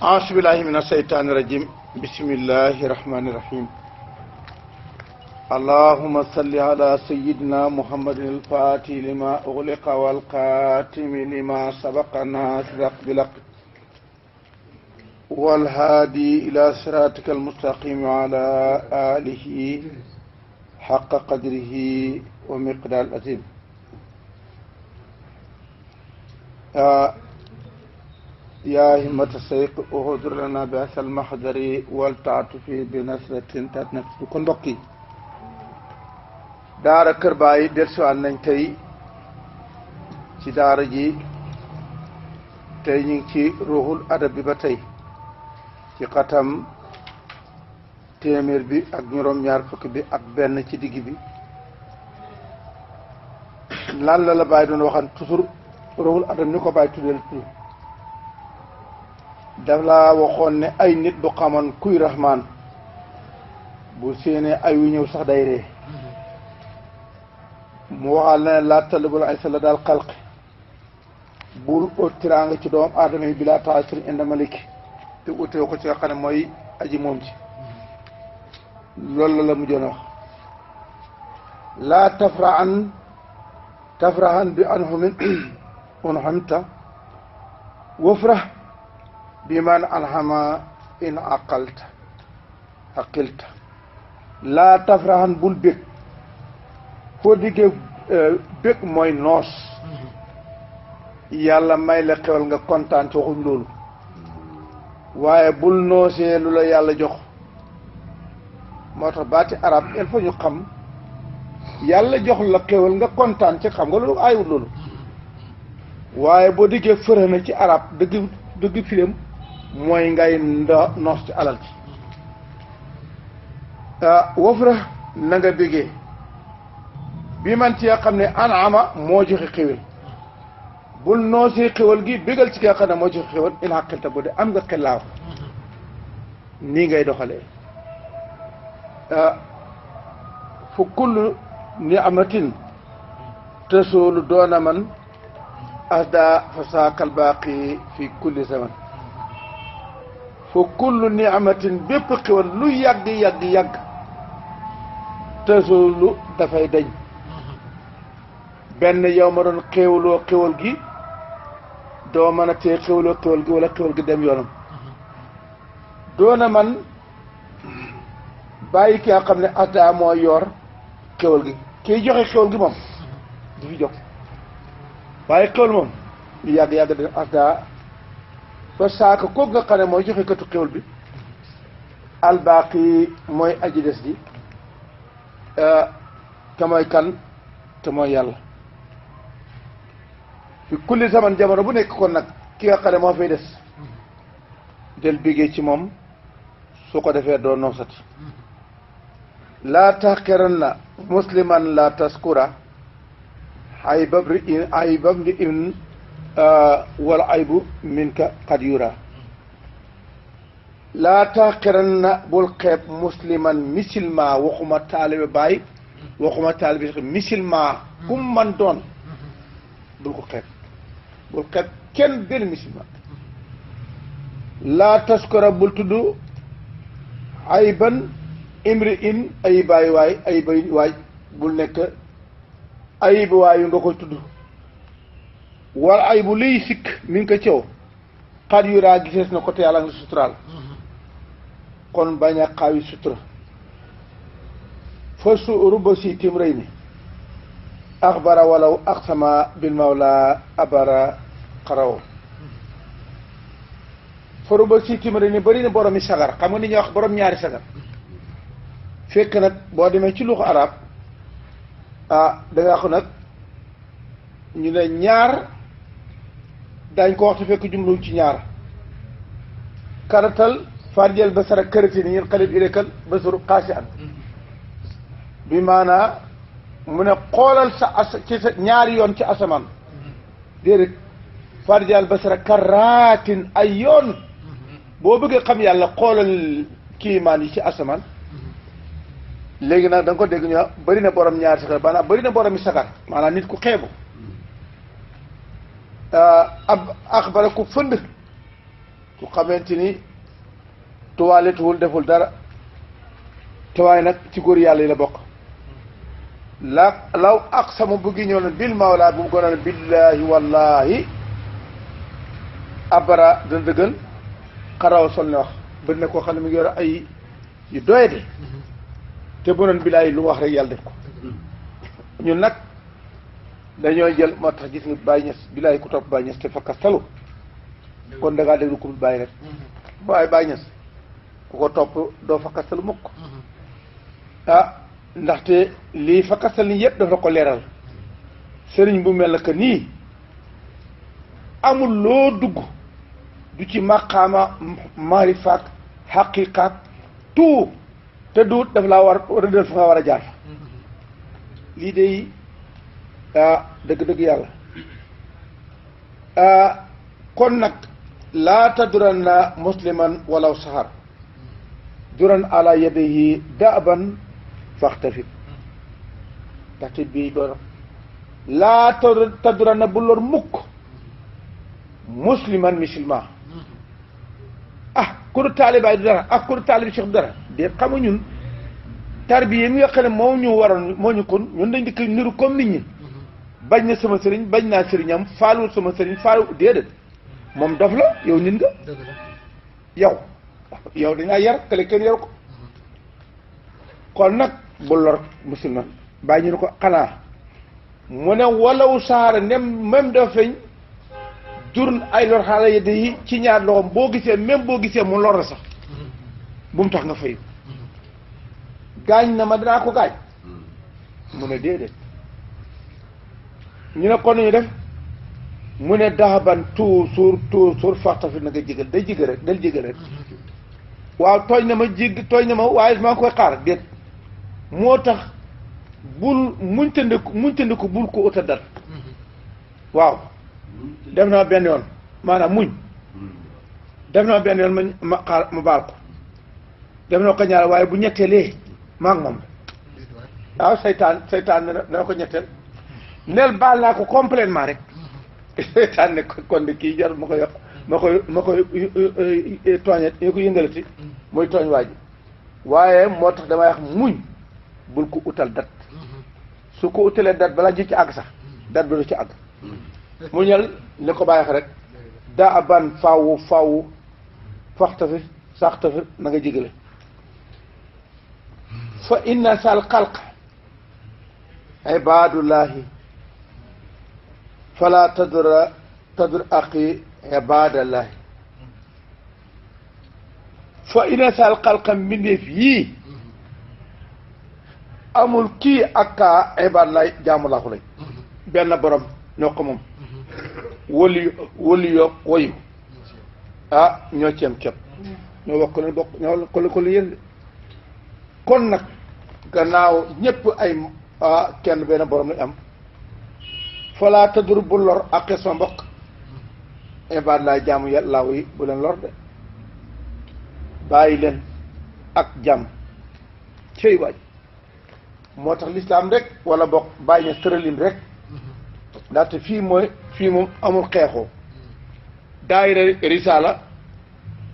أعوذ بالله من الشيطان الرجيم بسم الله الرحمن الرحيم اللهم صل على سيدنا محمد الفاتح لما أغلق والقاتم لما سبق ناصر بالحق والهادي إلى صراطك المستقيم وعلى آله حق قدره ومقدار العظيم. يا همة الشيخ احضر لنا بأس المحضر والتعاطف بنصرة تتنفس kon mbokk yi daara Kër Baay dellusiwaat nañ tey ci daara ji tey ñu ngi ci ruuxul adab bi ba tey ci xatam téeméer bi ak juróom-ñaar fukk bi ak benn ci digg bi. lan la Baay doon waxan toujours ruuxul adab ni ko Baay tuddeel tur daf laa waxoon ne ay nit bu xamoon kuy rahmaan bu séenee ay wu ñëw sax day ree mu waxal ne laa talabul ay sa la daal xalqi bul ut tiraanga ci doom aadama yi bilaa taasir inda malik te utee ko ci nga xam ne mooy aji moom ci loolu la mujjoon wax laa tafrahan bi anhumin unhamta wafrah bi man alhama in aqilta laa tafrahan bul bég foo diggee bég mooy noos yàlla may la xewal nga kontaan ci waxuñ loolu waaye bul noosee lu la yàlla jox moo tax baati arab il faut ñu xam yàlla jox la xewal nga kontaan ci xam nga loolu aayut loolu waaye boo diggee fërë na ci arab dëgg filim mooy ngay noos ci alal ci wafra na nga bégee bi man ci nga xam ne anama moo joxe xéwal bul noosee xéwal gi bégal ci nga xam ne moo joxe xéwal in xaqilta bu de am nga xelaaw nii ngay doxalee fu kullu ni'matin tasoolu doona man asda fa saakal baaqi fi kulli zaman fa kullu ni'matin bépp xéwal lu yàgg tasoolu dafay dañ benn yow ma doon xéwaloo xéwal gi doo mën a tee xéwaloo xéwal gi wala xéwal gi dem yoonam doona man bàyyi ki nga xam ne asda moo yor xéwal gi kiy joxe xéwal gi moom du fi jox waaye xéwal moom lu yàgg da asda ba saaka kooku nga xam ne mooy joxe katu xéwal bi albaaqi mooy aji des ji te mooy kan te mooy yàlla fi kulli zaman jamono bu nekk kon nag ki nga xam ne moo fay des del bégee ci moom su ko defee doo noosati laa taxqiranna musliman la taskura aybab ri in wala aybu minka qad yura laa taxqiranna bul xeeb musliman misilma waxuma taalibe baay waxuma taalibe misilma kum man doon bul ko xeeb kenn benn misilma laa taskura bul tudd ayban imri in ayibaay waay bul nekk ayib waayu nga koy tudd wala ay bu liy sikk mi ngi ko cew xar yu raa gisees na ko te yàlla nga suturaal kon bañ a xaawi sutura fa su ruba si tim rëy ni axbara walaw aqsama bil mawla abara xaraw fa ruba si tim rëy ni bëri na boromi sagar xam nga ni ñuy wax borom ñaari sagar fekk nag boo demee ci luxu arab da nga wax nag ñu ne ñaar dañ ko waxtu fekk jumlu ci ñaar karatal farjel basara kërati ni ñen xalib irekal basaru xaasi an bi maanaa mu ne xoolal ci sa ñaari yoon ci asamaan déedéet farjel basara karaatin ay yoon boo bëggee xam yàlla xoolal kiimaan yi ci asamaan léegi nag da nga ko dégg ñu bëri na borom ñaari sagar maanaam bëri na borom yi sagar maanaam nit ku xeebu ab axbara ku fënd ku xamante ni tuwaaletuwul deful dara te waaye nag ci góor yàlla yi la bokk law aqsama bu gi ñëw na bil mawla bu mu gonoon billahi wallahi abara dana dëggal xaraw sol ne wax bëri na koo xam ne mi ngi yor ay yu doye de te bu noon billahi lu mu wax rek yàlla def ko ñun nag dañoo jël moo tax gis nga Baye Niass billahi ku topp Baye Niass te fakka salu kon da ngaa déglu ku bàyyi rek waaye Baye Niass ku ko topp doo fakka salu mukk ndaxte lii fakkasal ni yëpp dafa ko leeral sëriñ bu mel na que nii amul loo dugg du ci maqaama maarifaak xaqiqaak tout te duut daf laa war rëddal fa nga war a jaar fa lii day dëgg-dëgg yàlla kon nag laa taduranna musliman walaw sahar duran ala yadihi daaban faxtafit ndaxte bii doon laa taduranna bu lor mukk musliman musulman ku du taalibaay du dara ku du taalibi cheikh du dara déet xamu ñun tarbiya mi nga xam ne moo ñu waroon moo ñu kon ñun dañ dikk niru comme nit ñi bañ na sama sëriñ bañ naa sëriñam faalul sama sëriñ faalu déedéet moom dof la yow nit nga yow dangaa yar kële kenn yaru ko kon nag bu lor musulman bàyyi ñu ne ko xanaa mu ne walaw saara même dafa feeñ jur ay lor xaala yedde yi ci ñaar loxoom boo gisee même boo gisee mu lor la sax bu mu tax nga fayu gaañ na ma danaa ko gaañ mu ne déedéet ñu ne kon ñu def mu ne daxaban toujours faxtafi na nga jégal day jégal rek del jégal rek waaw tooñ na ma waaye maa ngi koy xaar déet moo tax bul muñtandiku bul ko uta dal waaw def naa benn yoon maanaam muñ def naa benn yoon ma xaar ma baal ko def naa ko ñaar waaye bu ñetteelee maa ngi moom waaw seytaan dana ko ñetteel neel baal naa ko complètement rek seytaan ne kon de kii jar ma koy tooñet ñu ko yëngalati mooy tooñ waa ji waaye moo tax damay wax muñ bul ko utal dat su ko utalee dat balaa ji ci àgg sax dat bi du ci àgg mu ñal li ko bàyyi rek daa ban faawu faxtafi saxtafi na nga jégale fa inna sal xalq ibadullahi fala tadur aqi ibadallahi fa inna sal xalqa mbindeef yii amul kii ak kaa ibadullahi jaamu laaxu lañ benn borom ñoo ko moom wëli yo woyu ñoo ceem képp ñoo bokk leen bokk ñoo ko lu yënde kon nag gannaaw ñëpp ay kenn benn borom lañ am falaa tadur bu lor ak sama mbokk ibaad laa jaamu yàlla yi bu leen lor de bàyyi leen ak jàmm cey waaj moo tax lislaam rek wala bokk bàyyi na tëralin rek ndaxte fii moom amul xeexoo daayira risaala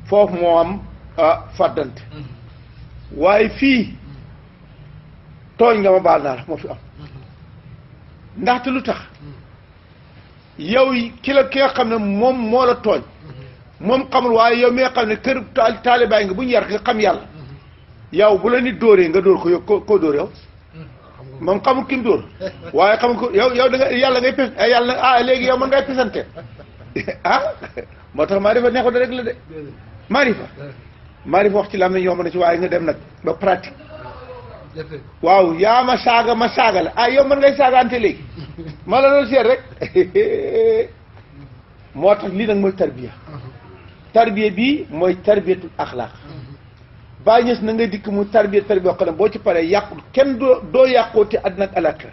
foofu moo am fàddante waaye fii tooñ nga ma baal naa la moo fi am ndaxte lu tax yow ki nga xam ne moom moo la tooñ moom xamul waaye yow mi nga xam ne kër taalibaay nga bu ñu yar nga xam yàlla yow bu la nit dóoree nga dóor ko koo dóor yow moom xamul ki mu dóor waaye xamul ko yow da nga yàlla ngay pes yàlla nag léegi yow mën ngay pesante moo tax maarifa neexu da rek la de maarifa wax ci lam nañ yomb na ci waaye nga dem nag ba pratique waaw yaa ma saaga la yow mën ngay saagaante léegi ma la doon seet rek moo tax lii nag mooy tarbiya bii mooy tarbiyatul axlaaq Baay Ñas na nga dikk mu tarbiya boo xam ne boo ci paree yàqu kenn doo yàqooti àddina ak alaxira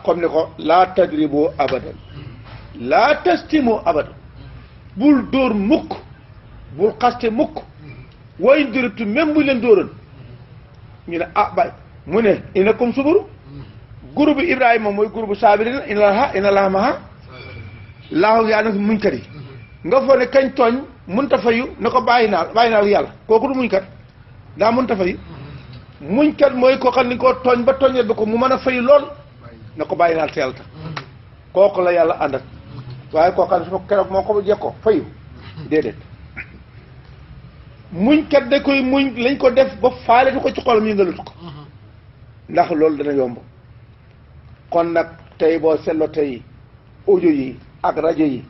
comme ni ko laa tadribo abadan laa tastimo abadan bul dóor mukk bul xaste mukk wayn dóoratu même bu leen dóoran ñu ne ah bay mu ne innakum suburu groupe Ibrahima mooy groupe saabirina inna laaha ma'a laahu yaa na muñkat yi nga foo ne kañ tooñ mënta fayu ne ko bàyyi naa yàlla kooku du muñkat daa mënta fayu muñkat mooy koo xam ni koo tooñ ba tooñal ba ko mu mën a fayu lool ne ko bàyyi naa te yàlla tax kooku la yàlla àndat waaye koo xam ne su ma keroog moo ko jekkoo fayu déedéet muñkat da koy muñ lañ ko def ba faaletu ko ci xolam yëngalut ko ndax loolu dana yomb kon nag tey boo seetloo tey audio yi ak rajo yi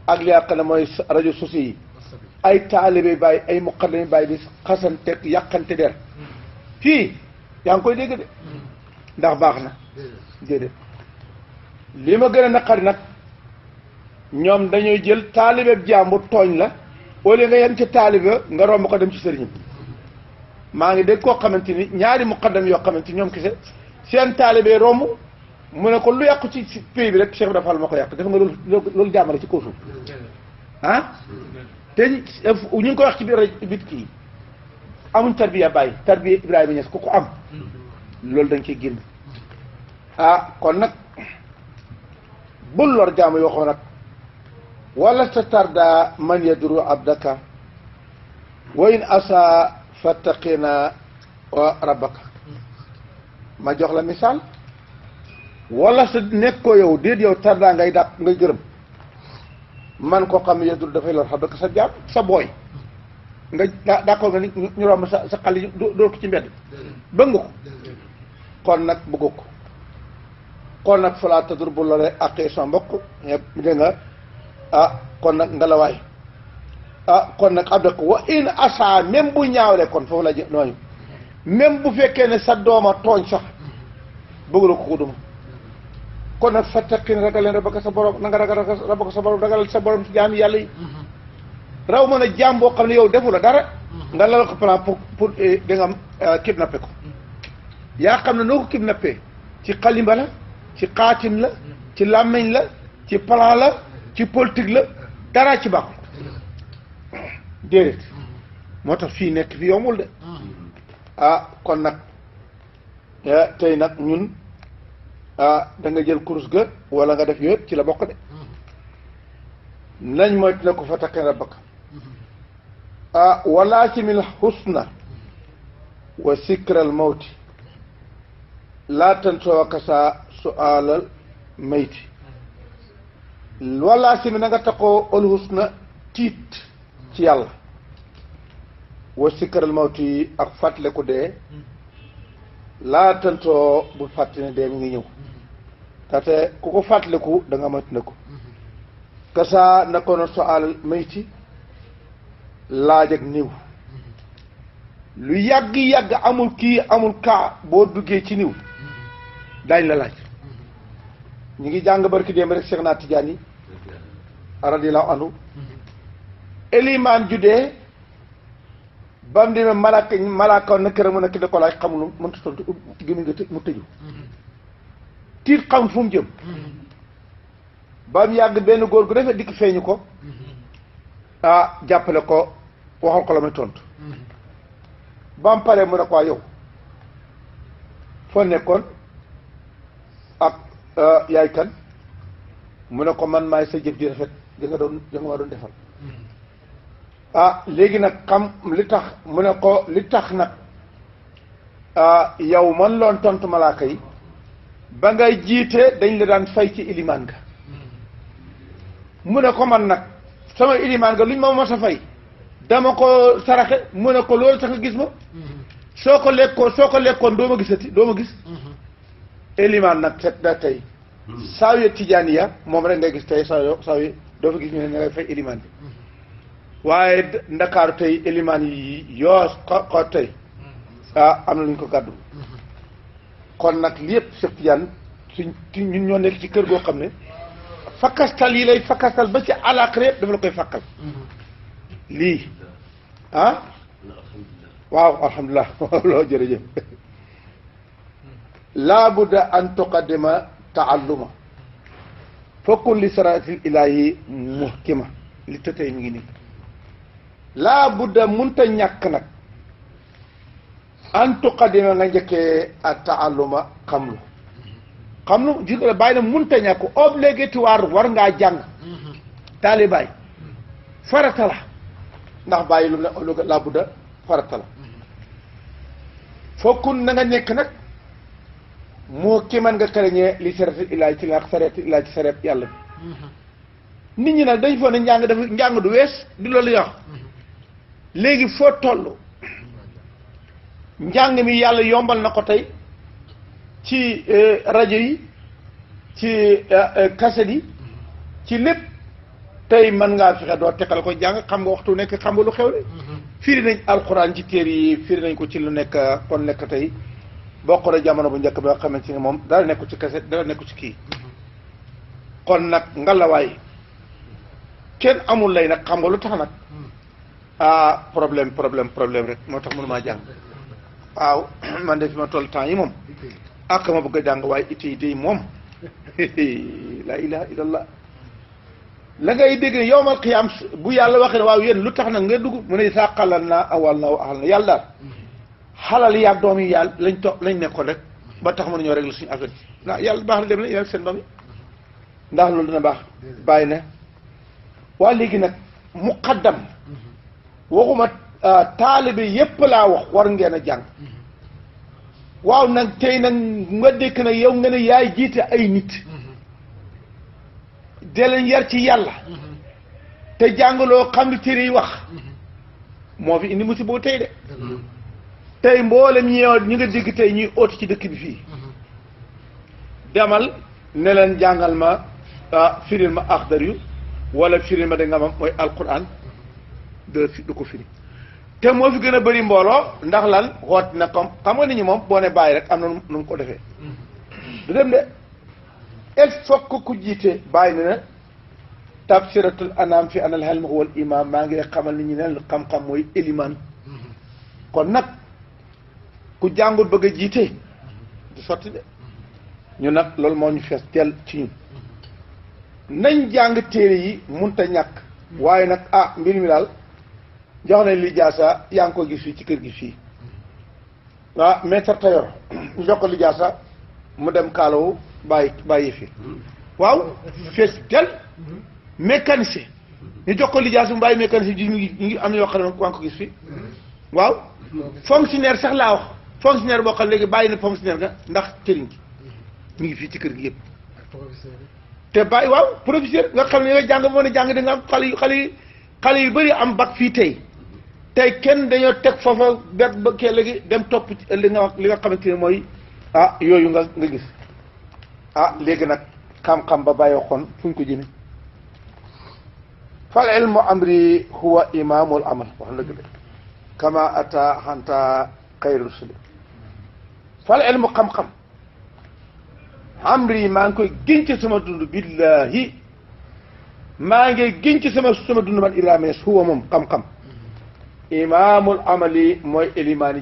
ak li nga xam ne mooy rajo sociaux yi ay taalibe bàyyi ay muqaddami bàyyi di xasante yàqante der fii yaa ngi koy dégg de ndax baax na déedéet li ma gën a naqari nag ñoom dañuy jël taalibe jàmbur tooñ la au lieu nga yem ci taalibe nga romb ko dem ci sëriñam maa ngi dégg koo xamante ni ñaari muqaddam yoo xamante ni ñoom kese seen taalibe romb mu ne ko lu yàqu ci pays bi rek Cheikh Ibrahima Fall ma ko yàq def nga loolu jàmmale ci kaw suuf ah te ñu ngi ko wax ci biir bit kii amuñ tarbiya bàyyi tarbiya Ibrahima Niass ku ko am loolu dañ ciy génn kon nag bul lor jaamu yoo xam nag wala sa tarda man yaduru abdaka wa in asa fattaqina wa rabbaka ma jox la misaal wala sa nekkoo yow déet yow tarda ngay dàq ngay gërëm man koo xam ne yaduru dafay lor abdaka sa jaam sa booy nga d'accord nga ni ñu romb sa xale yi dóor ko ci mbedd bëgg nga ko kon nag bëgg ko kon nag falaa tadur bu loree ak sa mbokk dégg nga kon nag ngelawaay kon nag abdak wa in asa même bu ñaawle kon foofu la nooñu même bu fekkee ne sa dooma tooñ sax bëggula ko duma kon nag fattaqin ragal leen rabaka sa borom na nga ragal rabaka sa borom ragal sa borom ci jaami yàlla yi raw mën a jaam boo xam ne yow defu la dara nga lal ko plan pour da nga am kidnappé ko yaa xam ne noo ko kidnappé ci xalimba la ci xaatim la ci làmmiñ la ci plan la ci politique la dara ci baaxul déedéet moo tax fii nekk fi yombul de kon nag tey nag ñun da nga jël kurus ga wala nga def yooyu ci la bokk de nañ mooy na ko fa taqin rabbaka walaasimil husna wa sikral mawti laa tansoo kasa su'aalal mayti walaasimi na nga taxoo al husna tiit ci yàlla wa sikral mawti ak fàttaliku dee laa tansoo bu fàttali ne dee mi ngi ñëw taate ku ko fàttaliku da nga moytu ne ko kasa na ko na su'aalal mayti laaj ak niw lu yàgg-yàgg amul kii amul kaa boo duggee ci niw daañ la laaj ñu ngi jàng barki démb rek Cheikh na Tidiane radiyallahu anhu elimaan juddee bam demee malaaka na këram mu nekk da ko laaj xamul mënta tontu gémmiñ nga mu tëju tiit xam fu mu jëm bam yàgg benn góor gu defee dikk feeñu ko jàppale ko waxal ko la muy tontu ba mu paree mu ne ko yow foo nekkoon ak yaay kan mu ne ko man maay sa jëf ji rafet di nga ma doon defal léegi nag xam li tax mu ne ko li tax nag yow man loon tontu malaaka yi ba ngay jiite dañ la daan fay ci ilimaan nga mu ne ko man nag sama ilimaan nga luñ ma mos a fay dama ko saraxe mu ne ko loolu tax nga gis ma soo ko lekkoon doo ma gisati doo ma gis ilimaan nag set da tey saawiya tijaaniya moom rek ngay gis tey saawiya doo fa gis ñu ne ngay fay ilimaan bi waaye ndakaaru tey ilimaan yi yoo ko tey am na lu ñu ko gàddu kon nag li yëpp Cheikh Tidiane ñun ñoo nekk ci kër goo xam ne fakkastal yi lay fakkastal ba ci àllaaxira yëpp dafa la koy fakkal lii waaw alhamdulilah loo jërëjëf laa budda an tuqaddima taalluma fa kulli saraatil ilaahi muhkima li tëtey mi ngi nii laa budda munta ñàkk nag an tuqaddima nga njëkkee a taalluma xamlu gis nga bàyyi na munta ñàkk obligatoire war ngaa jàng taalibaay farata la ndax bàyyi lu la budda farata la fokkun na nga nekk nag moo ki man nga xarañee li sarati illaa ci la sarati illaa ci saret yàlla bi nit ñi nag dañ foog ne njàng du wees di loolu yox léegi foo toll njàng mi yàlla yombal na ko tey ci rajo yi ci kaset yi ci lépp tey mën ngaa fexe doo tekkal ko jàng xam nga waxtu nekk xam nga lu xew de firi nañ alxuraan ci téere yi firi nañ ko ci lu nekk kon nekk tey bokk na jamono bu njëkk ba nga xamante ne moom dara nekku ci kaset dara nekku ci kii kon nag ngalawaay kenn amul lay nag xam nga lu tax nag problème rek moo tax mënumaa jàng waaw man de fi ma toll temps yi moom ak ma bëgg a jàng waaye it yi day moom la ilaha illallah la ngay dégg ne yowmal qiyaam bu yàlla waxee ne waaw yéen lu tax nag nga dugg mu ne saa xalal naa awal na axal na yàlla daal xalal yaag doom yi yàlla lañ nekkoon rek ba tax mënuñoo régler suñu affaire yi ndax yàlla baax na dem na yàlla seen doom yi ndax loolu dina baax bàyyi na waa léegi nag muqaddam waxuma taalibe yépp laa wax war ngeen a jàng waaw nag tey nag nga dékk nag yow nga ne yaay jiite ay nit de leen yar ci yàlla te jàngaloo xam li téere yi wax moo fi indi musiba tey de tey mboolem ñi nga dégg tey ñuy oote ci dëkk bi fii demal ne leen jàngal ma firil ma axdar yu wala firil ma da nga mam mooy alquran du ko firi te moo fi gën a bëri mbooloo ndax lan xoot na comme xam nga nit ñi moom boo ne bàyyi rek am na nu mu ko defee du dem de il faut que ku jiite bàyyi na tafsiratul anam fi anal helm wal imam maa ngi xamal nit ñi ne xam-xam mooy éliman kon nag ku jàngul bëgg a jiite du sotti de ñu nag loolu moo ñu fees teel ci ñun nañ jàng téere yi munta ñàkk waaye nag mbir mi daal jox nañ li jaasa yaa ngi ko gis fii ci kër gi fii maître tailleur ñu jox ko li jaasa mu dem kaalawu bàyyi fi waaw fees tel mécanicien ñu jox ko li jaasa mu bàyyi mécanicien ji ñu ngi am na yoo xam ne waa ngi ko gis fii waaw fonctionnaire sax laa wax fonctionnaire boo xam léegi bàyyi na fonctionnaire nga ndax cëriñ gi ñu ngi fii ci kër gi yëpp te bàyyi waaw professeur nga xam ne yooyu jàng moo ne jàng da nga am xale yu bëri am bac fii tey kenn dañoo teg foofa bet ba kee léegi dem topp li nga xamante ne mooy yooyu nga gis léegi nag xam-xam ba bàyyi waxoon fu ñu ko jëme fal ilmu amri huwa imamul amal wax dëgg de kama ata xanta xayru rusuli fal ilmu xam-xam amri maa ngi koy giñ ci sama dund billahi maa ngi giñ ci sama dund man Ibrahima Niass huwa moom xam-xam imaamul amali mooy élimaani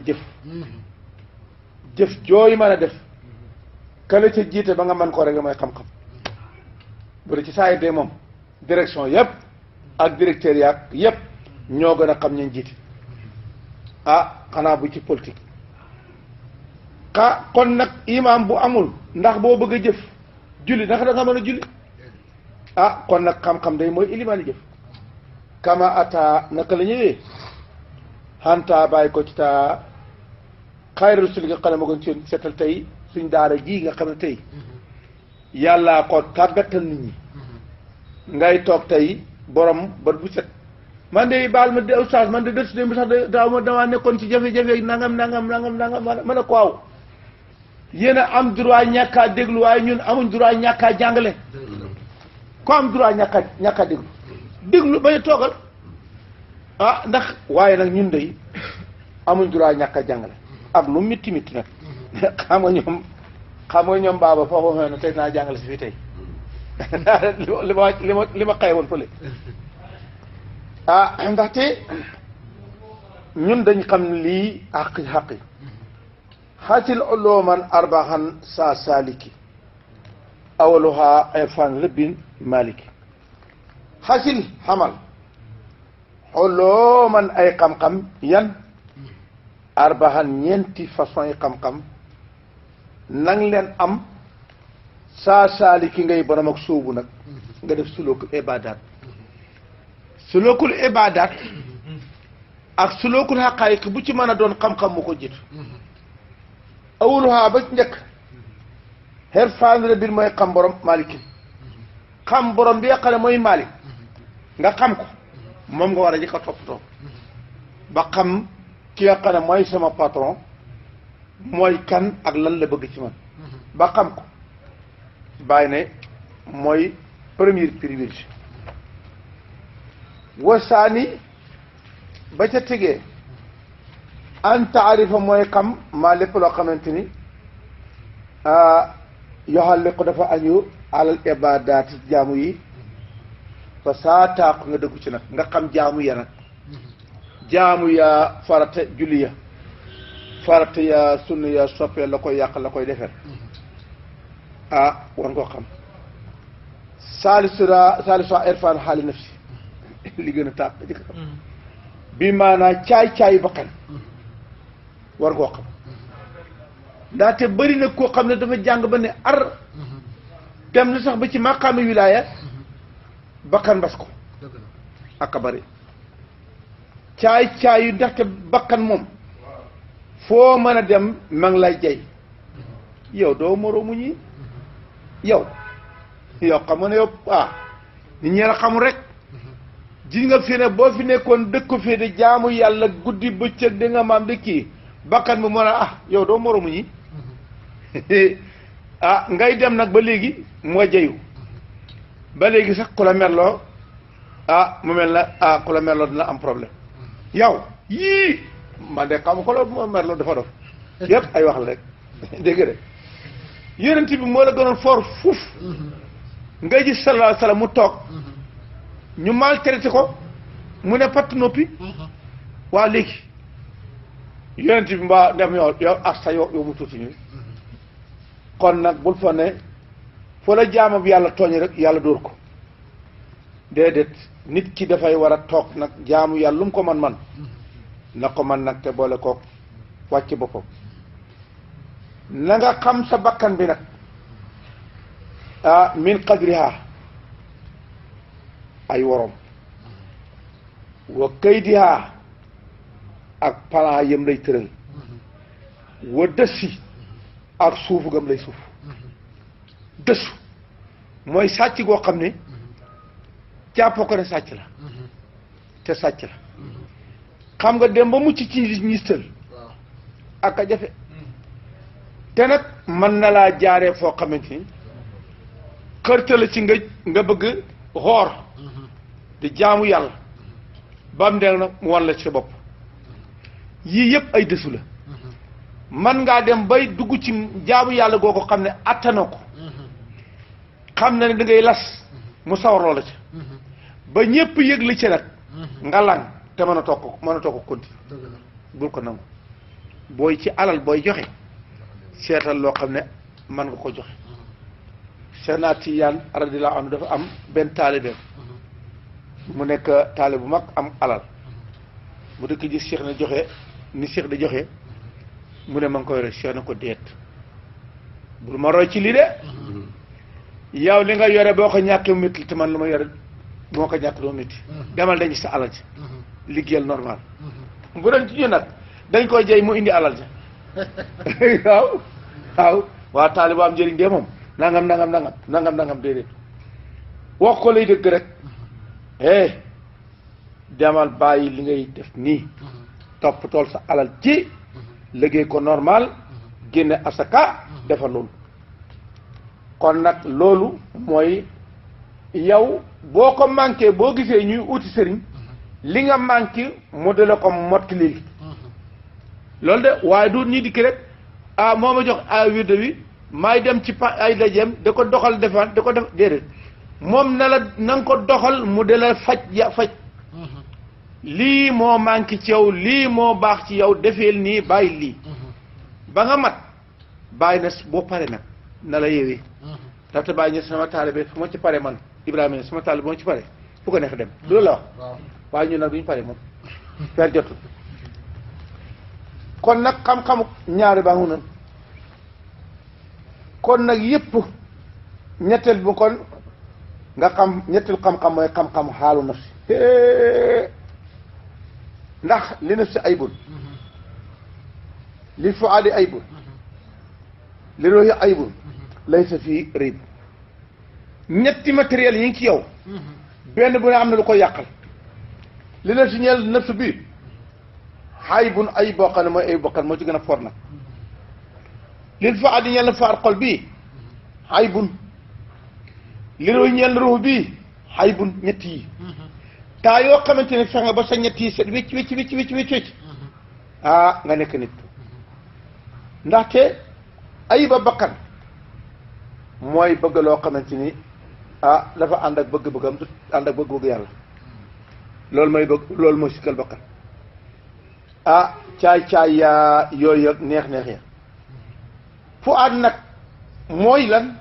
jëf jooy mën a def kala ca jiite ba nga mën koo rek mooy xam-xam bu dee ci saa yi de moom direction yëpp ak directeur yaag yëpp ñoo gën a xam ñeen jiite xanaa bu ci politique kon nag imaam bu amul ndax boo bëgg a jëf julli ndax da nga mën a julli kon nag xam-xam day mooy ilimaani jëf kama ata naka la ñëwee xanta bàyyi ko ci taa xayru rasul nga xam ne ma ko ci seetal tey suñ daara ji nga xam ne tey yàllaa ko tàggatal nit ñi ngay toog tey borom bët bu set man de baal ma de oustaz man de dërs de bi sax damaa nekkoon ci jafe-jafe nangam ma ne ko waaw yéen a am droit ñàkkaa déglu waaye ñun amuñ droit ñàkkaa jàngale ko am droit ñàkkaa déglu bañ a toogal ndax waaye nag ñun day amuñ droit ñàkkaa jàngale ak lu mitti nag xam nga ñoom baaba foofu xëy na tey naa jàngale si fii tey li ma xëy woon fële ndaxte ñun dañ xam lii xaqi xatil uluman arbaxan sa saliki awaluha irfan rabbin maliki xasil xamal uluman ay xam-xam yan arbahan ñeenti façon yi xam-xam nang leen am saa saali ki ngay borom ak sóobu nag nga def sulukul ibadat sulukul ibadat ak sulukul xaqaayiq bu ci mën a doon xam-xam mu ko jiitu awuluhaa ba njëkk xerfaanre bir mooy xam borom malikin xam borom bi nga xam ne mooy malik nga xam ko moom nga war a njëkk a toppatoo ba xam ki nga xam ne mooy sama patron mooy kan ak lan la bëgg ci man ba xam ko bàyyi ne mooy premier privilège wasaani ba ca tegee an taarifa mooy xam maa lépp loo xamante ni yoxal ko dafa añu alal ibadaat jaamu yi fa saa taaku nga dëggu ci nag nga xam jaamu ya nag jaamu yaa farata julli ya farata yaa sunna yaa soppee la koy yàq la koy defar war nga ko xam saalisura irfaan xaali nafsi li gën a taab ba jëkk xam bi maanaa caay-caayu bakkan war nga ko xam ndaxte bëri na koo xam ne dafa jàng ba ne ar dem na sax ba ci maqaami wilaaya bakkan mbas ko ak a bëri caay-caay yu ndaxte bakkan moom foo mën a dem ma ngi lay jay yow doo moroomu ñi yow xam nga ne yow nit ñi la xamul rek ji nga fi ne boo fi nekkoon dëkk ko fii di jaamu yàlla guddi bëccëg di nga maam di kii bakkan bi mën a yow doo moroomu ñi ngay dem nag ba léegi moo jayu ba léegi sax ku la merloo mu mel na ku la merloo dina am problème yow yii man de xam ko la moo merloo dafa dof yëpp ay wax la rek dégg de yonent bi moo la gënoon fort fuuf ngay gis sallallahu alayhi wa sallam mu toog ñu maltraité ko mu ne patt noppi waa léegi yonent bi mbaa dem yow ak sa yow mu tuuti ñu kon nag bul fa ne foo la jaamam yàlla tooñ rek yàlla dóor ko déedéet nit ki dafay war a toog nag jaamu yàlla lu mu ko man na ko man nag te boole koog wàcc boppam na nga xam sa bakkan bi nag min qadriha ay worom wa kaydiha ak plan yëm lay tëral wa dëssi ak suufu gam lay suuf dëssu mooy sàcc goo xam ne jàppoo ko ne sàcc la te sàcc la xam nga dem ba mucc ci ñistal ak a jafe te nag mën na laa jaaree foo xamante ni xërta la ci nga bëgg xoor di jaamu yàlla ba mu dee nag mu wan la ci sa bopp yii yëpp ay dësu la man ngaa dem bay dugg ci jaamu yàlla goo ko xam ne attanoo ko xam na ne da ngay las mu sawarloo la ca ba ñëpp yëg li ci nag nga lang te mën a toog ko continue bul ko nangu booy ci alal booy joxe seetal loo xam ne mën nga ko joxe Seexna Tijaan radiyallaahu anhu dafa am benn taalibe mu nekk taalibe bu mag am alal mu dëkk ji Cheikh na joxe ni Cheikh da joxe mu ne ma ngi koy roy Cheikh na ko déet bul ma roy ci lii de yow li nga yore boo ko ñàkkee mu métti te man lu ma yore boo ko ñàkk doo métti demal dañ sa alal ji liggéeyal normal bu doon ci ñu nag dañ koy jey mu indi alal ja waaw waa taalibe am njëriñ de moom nangam déedéet wax ko lay dëgg rek demal bàyyi li ngay def nii topp tool sa alal ci liggéey ko normal génne asaka defal loolu kon nag loolu mooy yow boo ko manqué boo gisee ñuy uti sëriñ li nga manqué mu de la ko mottali loolu de waaye du ñuy dikki rek moo ma jox wirde wi maay dem ci ay dajeem da ko doxal defaan da ko def déedéet moom na nga ko doxal mu de la faj lii moo manqué ci yow lii moo baax ci yow defeel nii bàyyi lii ba nga mat bàyyi na boo pare nag na la yewee ndaxte bàyyi ñu sama taalibe fu ma ci pare man Ibrahima ne sama taalibe bu ma ci pare fu ko neex dem loolu la wax waaye ñun nag duñu pare moom fer jotul kon nag xam-xamu ñaari baa ngi kon nag yëpp ñetteel bu kon nga xam ñetteel xam-xam mooy xam-xam xaalu nafsi ndax li nafsi aybun li fuaadi aybun li ruuhi aybun laysa fii rayb ñetti matériel yi ngi ci yow benn bu ne am na lu ko yàqal li na si ñeel nafsu bi aybun ay bokkan mooy ay bokkan moo ci gën a for nag lil fuaadi ñeel na faar xol bii aybun li ruuhi ñeel na ruuh bii aybun ñett yi taa yoo xamante ne fexe ba sa ñett yi set wécc wécc wécc wécc wécc ah nga nekk nit ndaxte ayiba bakkan mooy bëgg loo xamante ni ah dafa ànd ak bëgg-bëggam du ànd ak bëgg-bëgg yàlla loolu mooy bëgg loolu mooy sikkal bakkan ah caay-caay yaa yooyu ak neex-neex ya fu aat nag mooy lan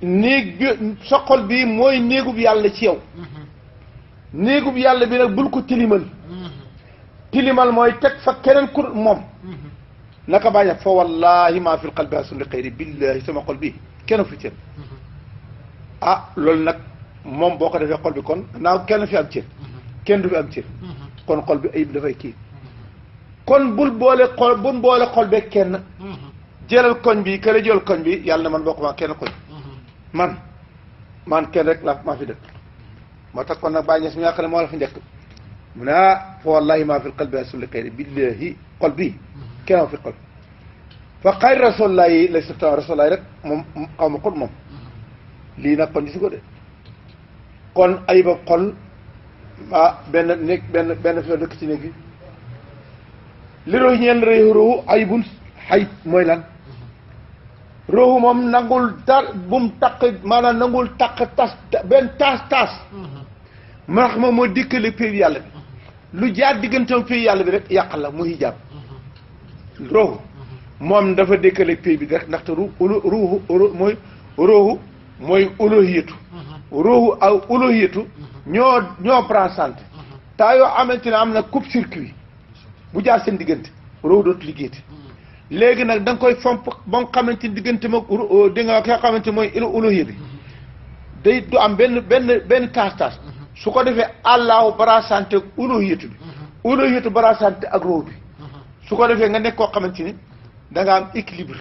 néeg bi sa xol bi mooy néegub yàlla ci yow néegub yàlla bi nag bul ko tilimal tilimal mooy teg fa keneen ku moom naka bañ a fa wallahi maa fil qalbi asun li xayri billahi sama xol bi kenn fi cër ah loolu nag moom boo ko defee xol bi kon naaw kenn fi am cër kenn du fi am cër kon xol bi ayib dafay kii kon bul boole xol be kenn jëlal koñ bi kële jël koñ bi yàlla na man bokk maa kenn koñ man kenn rek la maa fi dëkk moo tax kon nag bàyyi ñes mi nga xam ne moo la fi njëkk mu ne fa wallahi maa fil qalbi asun li xayri billahi xol bi kenn fi xol fa xayr rasulullah yi lay satan rasulullah rek moom xaw ma xul moom lii nag kon gisu ko de kon ayiba xol ah benn néeg benn fi dëkk ci néeg bi li roxu ñeen réew roxu ayibun xayib mooy lan roxu moom nangul dar bum taq maanaam nangul taq tas benn taas marax ma moo dikkale pays yàlla bi lu jaar digganteem pays yàlla bi rek yàq la mu hijaab roxu moom dafa dékkale pays bi rek ndaxte ruuxu mooy ruuxu mooy uluhiyatu ruuxu aw uluhiyatu ñoo branchante taa yoo xamante ne am na coupe circuit bu jaar seen diggante ruuxu dootu liggéeyati léegi nag da nga koy fomp ba nga xamante ni diggante moom di nga ko xamante mooy uluhiya bi day du am benn taas su ko defee allahu branchante ak uluhiyatu branchante ak ruuxu bi su ko defee nga nekk koo xamante ni da nga am équilibre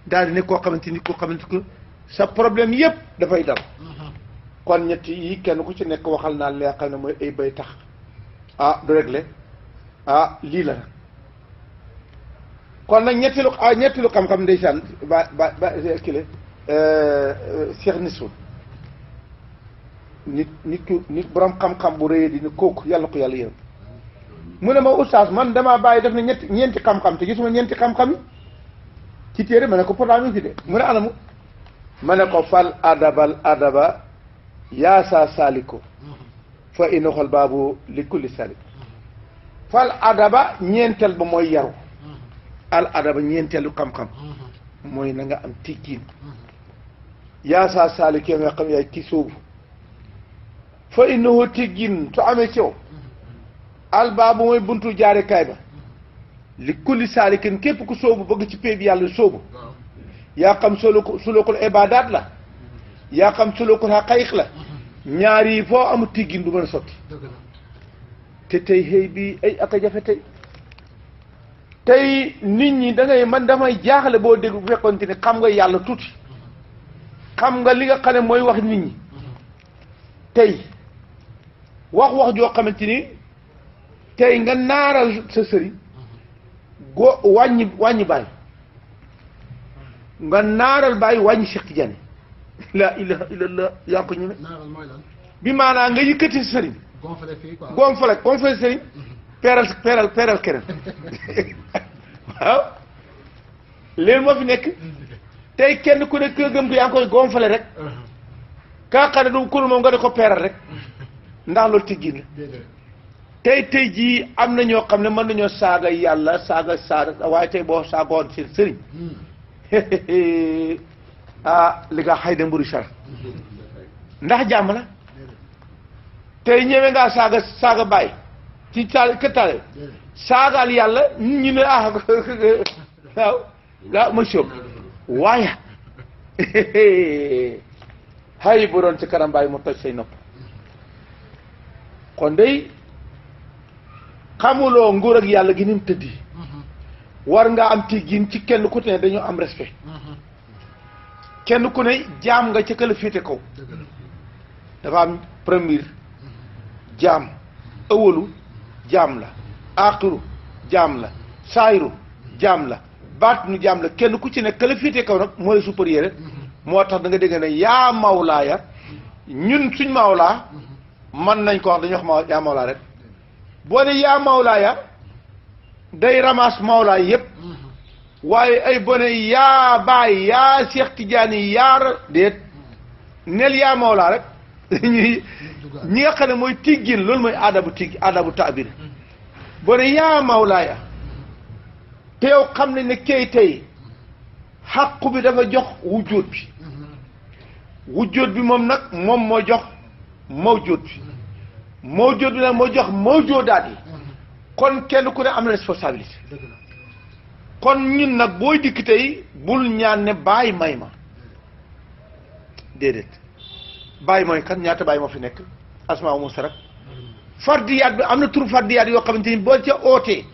daal di nekk koo xamante ni koo xamante ni sa problème yëpp dafay dal kon ñett yi kenn ku ci nekk waxal naa lee xam ne mooy ay bay tax ah du réglé ah lii la kon nag ñettilu xam-xam ndeysaan ba kile Cheikh Nisru nit borom xam-xam bu rëyee di ne kooku yàlla ko yàlla yërëm mu ne ma oustaz man damaa bàyyi def na ñeenti xam-xam te gisuma ñeenti xam-xam yi ci téere ma ne ko pourtant mi fi de mu ne anamu ma ne ko fal adaba yaasa saliko fa inoxol baabu li kulli salik fal adaba ñeenteel ba mooy yaru al adaba ñeenteelu xam-xam mooy na nga am teggin yaasa salik yo nga xam yaay ki sóobu fa inoxo teggin su amee ci yow al baabu mooy buntu jaarekaay ba li kulli salikin képp ku sóobu bëgg ci pay bi yàlla sóobu yaa xam sulukul ibaadaat la yaa xam sulukul xaqayiq la ñaar yi foo amul tiggin du mën a sotti te tey xëy bi ay ak a jafe tey nit ñi da ngay man damay jaaxle boo dégg bu fekkoonte ne xam nga yàlla tuuti xam nga li nga xam ne mooy wax nit ñi tey wax joo xamante ni tey nga naaral sa sëriñ wàññi bàyyi nga naaral bàyyi wàññi Cheikh Tidiane la ilaha illallah yaa ko ñeme bi maanaa nga yëkkati sa sëriñ gonfale sëriñ peeral keneen waaw léegi moo fi nekk tey kenn ku ne kër gëm ko yaa ngi koy gonfale rek kaa xam ne du kul moom nga da ko peeral rek ndax loolu tiggin la tey jii am na ñoo xam ne mën nañoo saaga yàlla saaga waaye tey boo saagoon seen sëriñ ah li nga xay de mburu char ndax jàmm la tey ñëwee ngaa saaga bàyyi ci taal kër taale saagaal yàlla ñu ne waaw waaw monsieur waaye hay bu doon ci kanam bàyyi mu toj say nopp kon day xamuloo nguur ak yàlla gi ni mu tëddi war nga am teggin ci kenn ku ne dañoo am respect kenn ku ne jaam nga ca këla féete kaw dafa am premier jaam ëwalu jaam la aaxiru jaam la saayiru jaam la baatinu jaam la kenn ku ci ne këla féete kaw nag mooy supérieur moo tax da nga dégg ne yaa mawlaaya ñun suñ mawlaa man nañ ko wax dañuy wax yaa mawlaa rek boo ne yaa mawlaaya day ramasse mawlaa yépp waaye ay bone yaa baay yaa Cheikh Tidiane yaa déet nel yaa mawlaa rek ñi nga xam ne mooy tiggin loolu mooy adabu taabir bone yaa mawlaaya te yow xam ne ne kay tey xàqu bi dafa jox wujjóot bi moom nag moom moo jox mawjóot bi nag moo jox mawjóodaat yi kon kenn ku ne am na responsabilité kon ñun nag booy dikk tey bul ñaan ne bàyyi may ma déedéet bàyyi mooy kan ñaata bàyyi moo fi nekk asmaa mu sarak fardiyaat bi am na tur fardiyaat yoo xamante ni boo ca ootee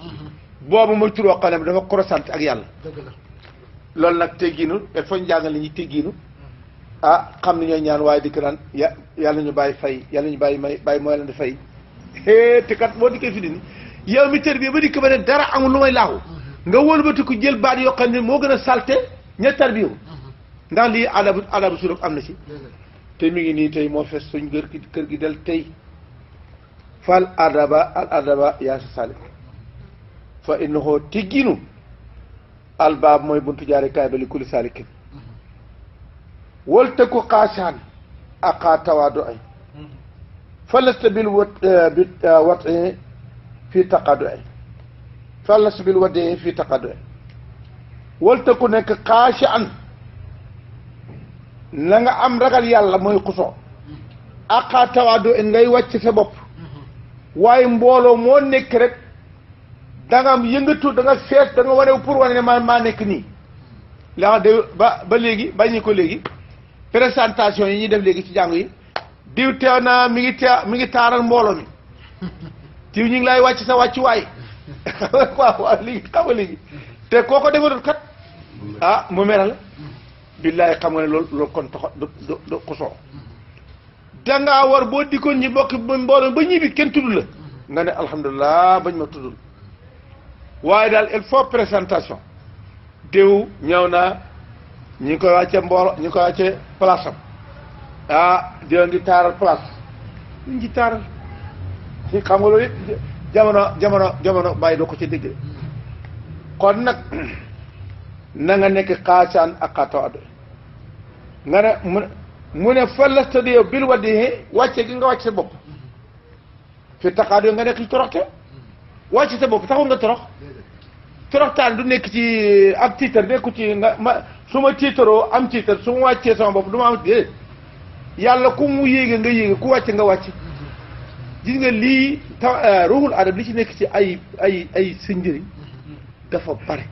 boobu mooy tur woo xam ne dafa korosante ak yàlla loolu nag teggiinu il faut ñu jàngal li ñuy teggiinu xam ni ñooy ñaan waaye dikk naan yàlla ñu bàyyi fay yàlla ñu bàyyi may bàyyi mooy leen di fay te kat boo dikkee fi ni yow mi tër bi ba dikk ba ne dara amul lu may laaxu nga wëlbatiku jël baat yoo xam ne moo gën a salte ña tarbiyu ndax lii adabu suluk am na ci te mi ngi nii tey moo fees suñ kër gi del tey fal adaba yaa sa salik fa innahu tigginu albaab mooy buntu jaare kaay ba li kulli salikin wal tëkku xaasaan aqaa tawaadu ay falasta bil wat fii taqadu ay falasta bil wadee fii taqadu ay wal tëkku nekk xaasaan na nga am ragal yàlla mooy xusoo aqaa tawaadu ay ngay wàcc sa bopp waaye mbooloo moo nekk rek da nga am yëngatu da nga fees da nga wane pour wane ne maa nekk nii la de ba léegi bañu ko léegi présentation yi ñuy def léegi ci jàng yi diw teew na mi ngi taaral mbooloo mi diw ñu ngi lay wàcc sa wàccuwaay waaw léegi xam nga léegi te koo ko defarul kat mu meral billaay xam nga ne loolu kon tax du xusoo dangaa war boo dikkoon ñi bokk mbooloo ba ñibbi kenn tudd la nga ne alhamdulilah bañ ma tuddul waaye daal il faut présentation diw ñëw na ñi ngi koy wàcce mbooloo ñi ngi koy wàcce place am diw ngi taaral place ñu ngi taaral xam nga loolu yëpp jamono bàyyi doo ko ci dégg kon nag na nga nekk xaasaan ak xaataw addo nga ne mu ne falasta di yow bil waddi wàcce gi nga wàcc sa bopp fi taxaat yow nga nekk ci toroxte wàcc sa bopp taxul nga toroxtaan du nekk ci ab tiitar nekku ci su ma tiitaroo am tiitar su ma wàccee sama bopp du ma am déedéet yàlla ku mu yéege nga yéege ku wàcc nga wàcc gis nga lii ruuxul adab li ci nekk ci ay sa njëriñ dafa bare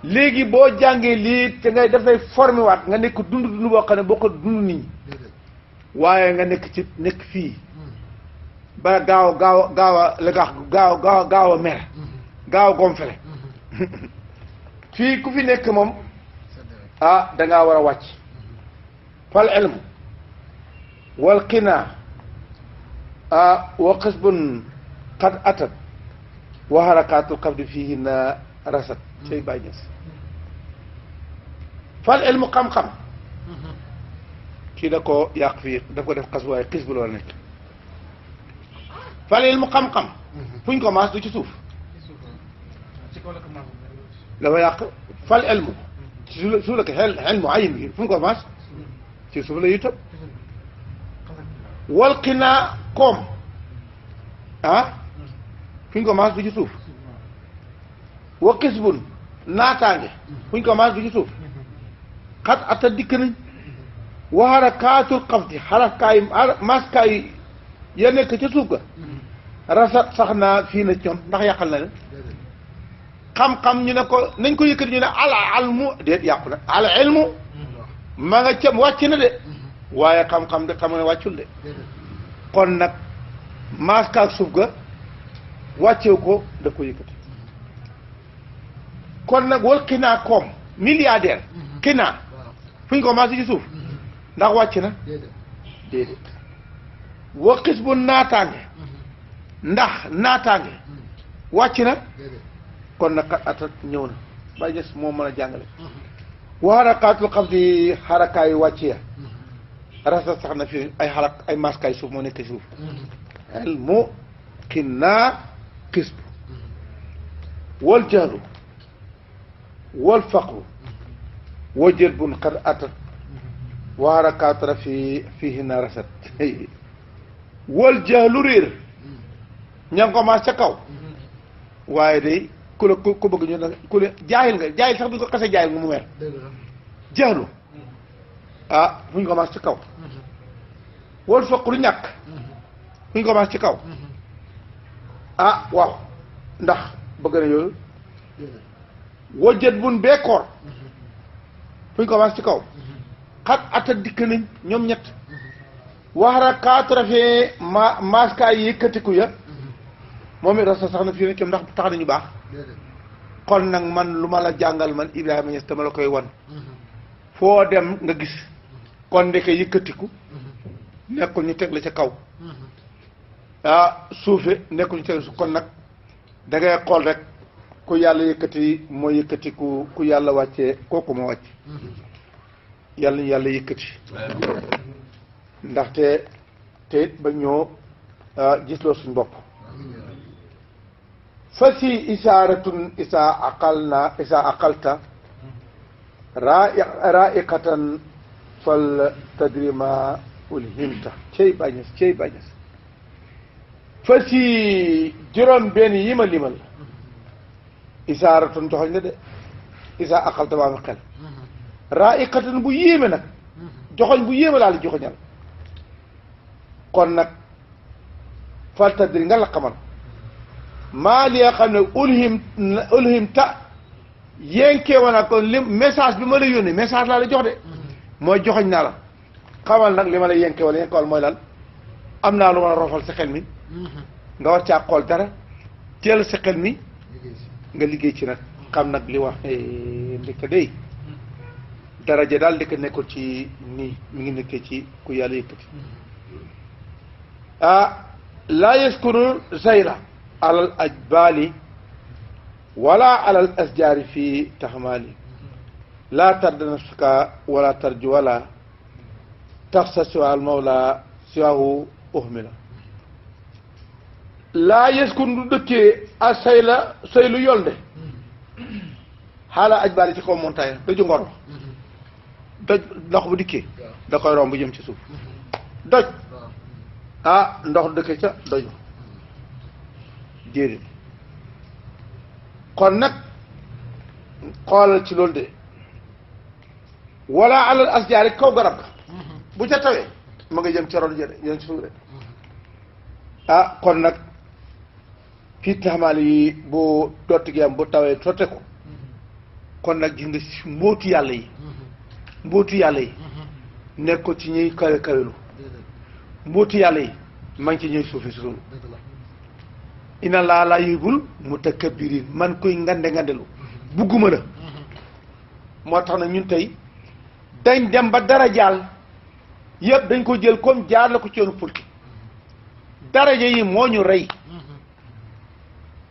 léegi boo jàngee lii te ngay dafay formé waat nga nekk dund boo xam ne boo ko dund nit ñi waaye nga nekk fii ba gaaw a mer gaaw a gonfale fii ku fi nekk moom dangaa war a wàcc fal ilmu wal qinaa wa qisbun qad atat wa harakaatul qabdi fiihinna rasat cay bàyyi ñes fal ilmu xam-xam kii da ko yàq fii daf ko def xas waaye xis bu la nekk fal ilmu xam-xam fuñ ko maas du ci suuf dafa yàq fal ilmu ci suuf la ko ilmu ayin bi fu ñu ko maas ci suuf la itam wal qinaa koom fu ñu ko maas du ci suuf wa kisbun naataange fu ñu ko maas du ci suuf xat ata dikk nañ wa harakaatul xafdi xarakaay maskaay ya nekk ca suuf ga rasat sax naa fii na ñoom ndax yàqal na leen xam-xam ñu ne ko nañ ko yëkkati ñu ne al almu déet yàqu na al ilmu ma nga cam wàcc na de waaye xam-xam de xam nga ne wàccul de kon nag maaskaak suuf ga wàccew ko da ko yëkkati kon nag wal xinaa koom milliardaire xinaa fu ñu ko maasi ci suuf ndax wàcc na déedéet wa xis bu naataange ndax naataange wàcc na kon nag kat atat ñëw na ba gis moom mën a jàngale wa harakaatul xam si xarakaayu wàcc ya rasa sax na fi ay xarak ay maskaay suuf moo nekk suuf el mu xinaa xis bu wal jahlu wal faqru wa jël bun xat atat wa harakaatu rafi fiihinna rasat wal jahlu réer ña ngi ko maas ca kaw waaye day ku la ku bëgg ñu ne ku la jaayil nga jaayil sax bu ñu ko xasee jaayil nga mu mer jahlu ah fu ñu ko maas ci kaw wal faqru ñàkk fu ñu ko maas ci kaw ah waaw ndax bëgg na yooyu wajjat bun beekoor fu ñu ko maas ci kaw xat ata dikk nañ ñoom ñett waxara kaatrafee maaskaay yëkkatiku ya moom it rasa sax na fii ne kem ndax tax nañu baax kon nag man lu ma la jàngal man Ibrahima Niass dama la koy wan foo dem nga gis kon ndeke yëkkatiku nekkul ñu teg la ca kaw ah suufe nekkul ñu teg su kon nag da ngay xool rek ku yàlla yëkkati moo yëkkati ku yàlla wàccee kooku ma wàcc yàlla ñu yàlla yëkkati ndaxte te it ba ñoo gisloo suñ bopp fa si isaaratun isa aqalta raiqatan fal tadrima ulhimta cey bañes fa si juróom benn yi ma limal isaaratun joxoñ na de isa aqalta baa ma xel raiqatan bu yéeme nag joxoñ bu yéeme laa la joxoñal kon nag fal tadri nga la xamal maa li nga xam ne ulhim ta yénkee woon ak kon li message bi ma la yónnee message laa la jox de mooy joxoñ naa la xamal nag li ma la yénkee wala yénkewal mooy lan am naa lu ma la rofal sa xel mi nga war caa xool dara teel sa xel mi nga liggéey ci nag xam nag li wax ndekk day daraja daal ndekk nekkul ci nii mi ngi nekkee ci ku yàlla yëkkati laa yaskunu zayla alal ajbali wala alal asjaari fii taxmaali laa tarda nafsaka wala tarju wala taxsa siwa al mawla siwahu uhmila laa yaskun du dëkkee a saylu yolde xaala ajbali ci kaw montagne doju ngoro doj ndox bu dikkee da koy romb jëm ci suuf doj ndox dëkk ca doj déedéet kon nag xoolal ci loolu de wala alal asjaari kaw garab ga bu ca tawee ma nga jëm ca ron jëde yéen ci suuf de kon nag fii taxamaal yi bu dotti gi am bu tawee sotte ko kon nag gis nga mbóotu yàlla yi nekk ko ci ñuy kawe kawelu mbóotu yàlla yi maa ngi ci ñuy suufi suulu ina laa la yibul mutakabbirin man koy ngandelu bugguma la moo tax na ñun tey dañ dem ba dara jaal yëpp dañ ko jël comme jaar la ko ci yoonu politique daraja yi moo ñu rey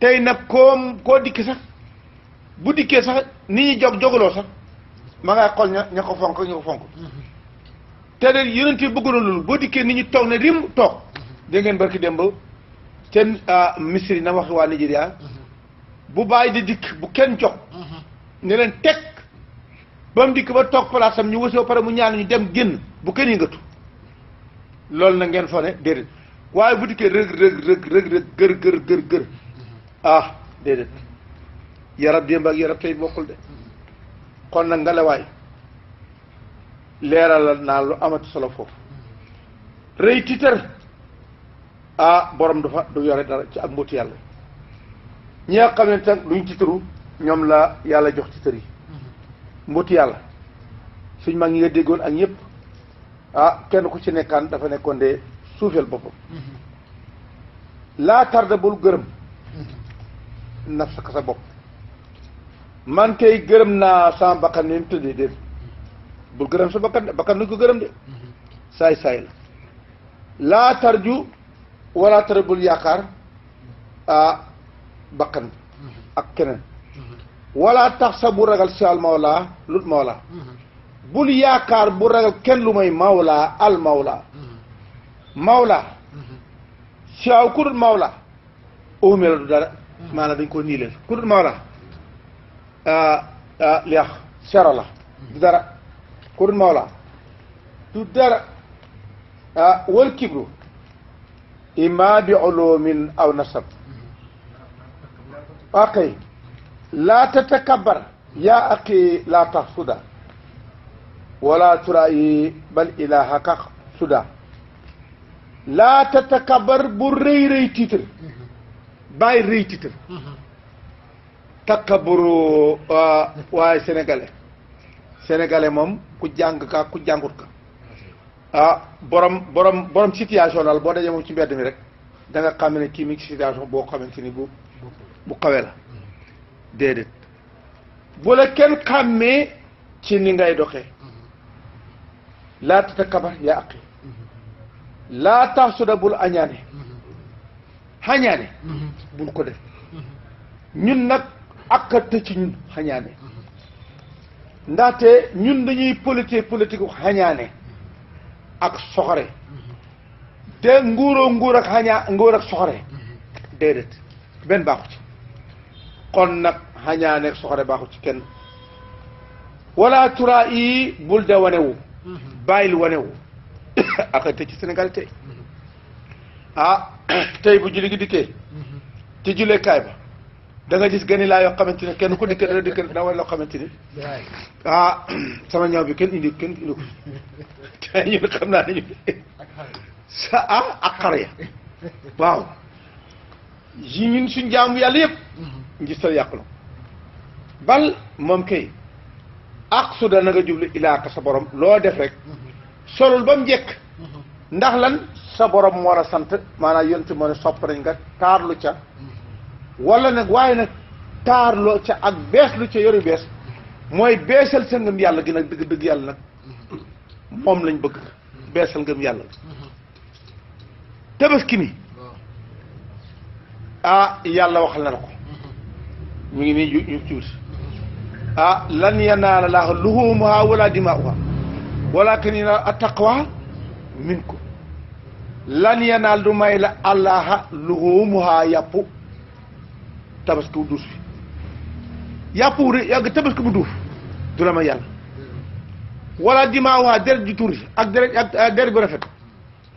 tey nag koo dikki sax bu dikkee sax ni ñuy jogaloo sax ma ngay xool ña ko fonk te de yonent yi bëgg na loolu boo dikkee nit ñi toog ne rim toog dégg ngeen barki dem ba seen Misri na wax waa Nigeria bu bàyyi di dikk bu kenn jox ne leen teg ba mu dikk ba toog place am ñu wësoo pare mu ñaan ñu dem génn bu kenn yëngatu loolu na ngeen fa ne déedéet waaye bu dikkee rëg gër déedéet yarab démb ak yarab tey bokkul de kon nag ngelawaay leeralal naa lu amati solo foofu rëy tiitar borom du yore dara ci ak mbóoti yàlla ñi nga xam ne nag duñ ci tëru ñoom la yàlla jox ci tër yi mbóoti yàlla suñ mag ñi nga déggoon ak ñëpp kenn ku ci nekkaan dafa nekkoon de suufeel boppam laa tarda bul gërëm nafsaka sa bopp man kay gërëm naa sama bakkan ni mu tëddee déet bul gërëm sa bakkan nuñ ko gërëm de saay la laa tarju wala tara bul yaakaar bakkan ak keneen wala tax sa bu ragal si al mawla lut mawla bul yaakaar bu ragal kenn lu may mawla al mawla mawla siaw ku dul mawla uume la du dara maanaam dañ ko nii leen ku dul mawla liax sero la du dara ku dul mawla du dara wal kibru imma bi ulumin aw nasab akay laa tatakabbar yaa akhi laa tahsuda wala turaayi bal ilahaka suda laa tatakabbar bu rëy titre bàyyi rëy titre takaburu waaye sénégalais moom ku jàng ka ku jàngut ka borom situation daal boo dajee moom ci mbedd mi rek da nga xam ne kii mi ngi ci situation boo xamante ni bu xawee la déedéet bu la kenn xàmmee ci ni ngay doxee laa tatakabar yaa aqi laa taxsuda bul añaane xañaane bul ko def ñun nag akkate ci ñun xañaane ndaxte ñun dañuy politique xañaane ak soxore te nguur ak soxore déedéet benn baaxu ci kon nag xañaane ak soxore baaxu ci kenn wala tura yi bul de wanewu bàyyil wanewu ak te ci Sénégal tey tey bu julli gi dikkee ci julleekaay ba da nga gis gani laa yoo xamante ne kenn ku dikkee dana dikkee da wane loo xamante ni sama ñaw bi kenn indi ko te ñun xam naa ne ak xar ya waaw yi ñun suñ jaamu yàlla yëpp ngistal yàqu la bal moom kay ak su da na nga jublu ilaaka sa borom loo def rek solul ba mu njëkk ndax lan sa borom moo war a sant maanaam yonti moo ne sopp nañ nga taarlu ca wala nag waaye nag taarloo ca ak bees lu ca yoru bees mooy beesal sa ngëm yàlla gi nag dëgg yàlla nag moom lañ bëgg beesal ngëm yàlla tabaski mi yàlla waxal na la ko mu ngi nii ñu ciwut lan yanaala laaha luhuumuhaa wala dimaa'uhaa walaakin yanaaluhu at-taqwaa minkum lan yanaal du may la allaha luhuumuhaa yàpp tabaski bu duus bi yàpp wu yàgg tabaski bu duuf du la may yàlla wala dimaa'uhaa deret ji tuur ak deret bu rafet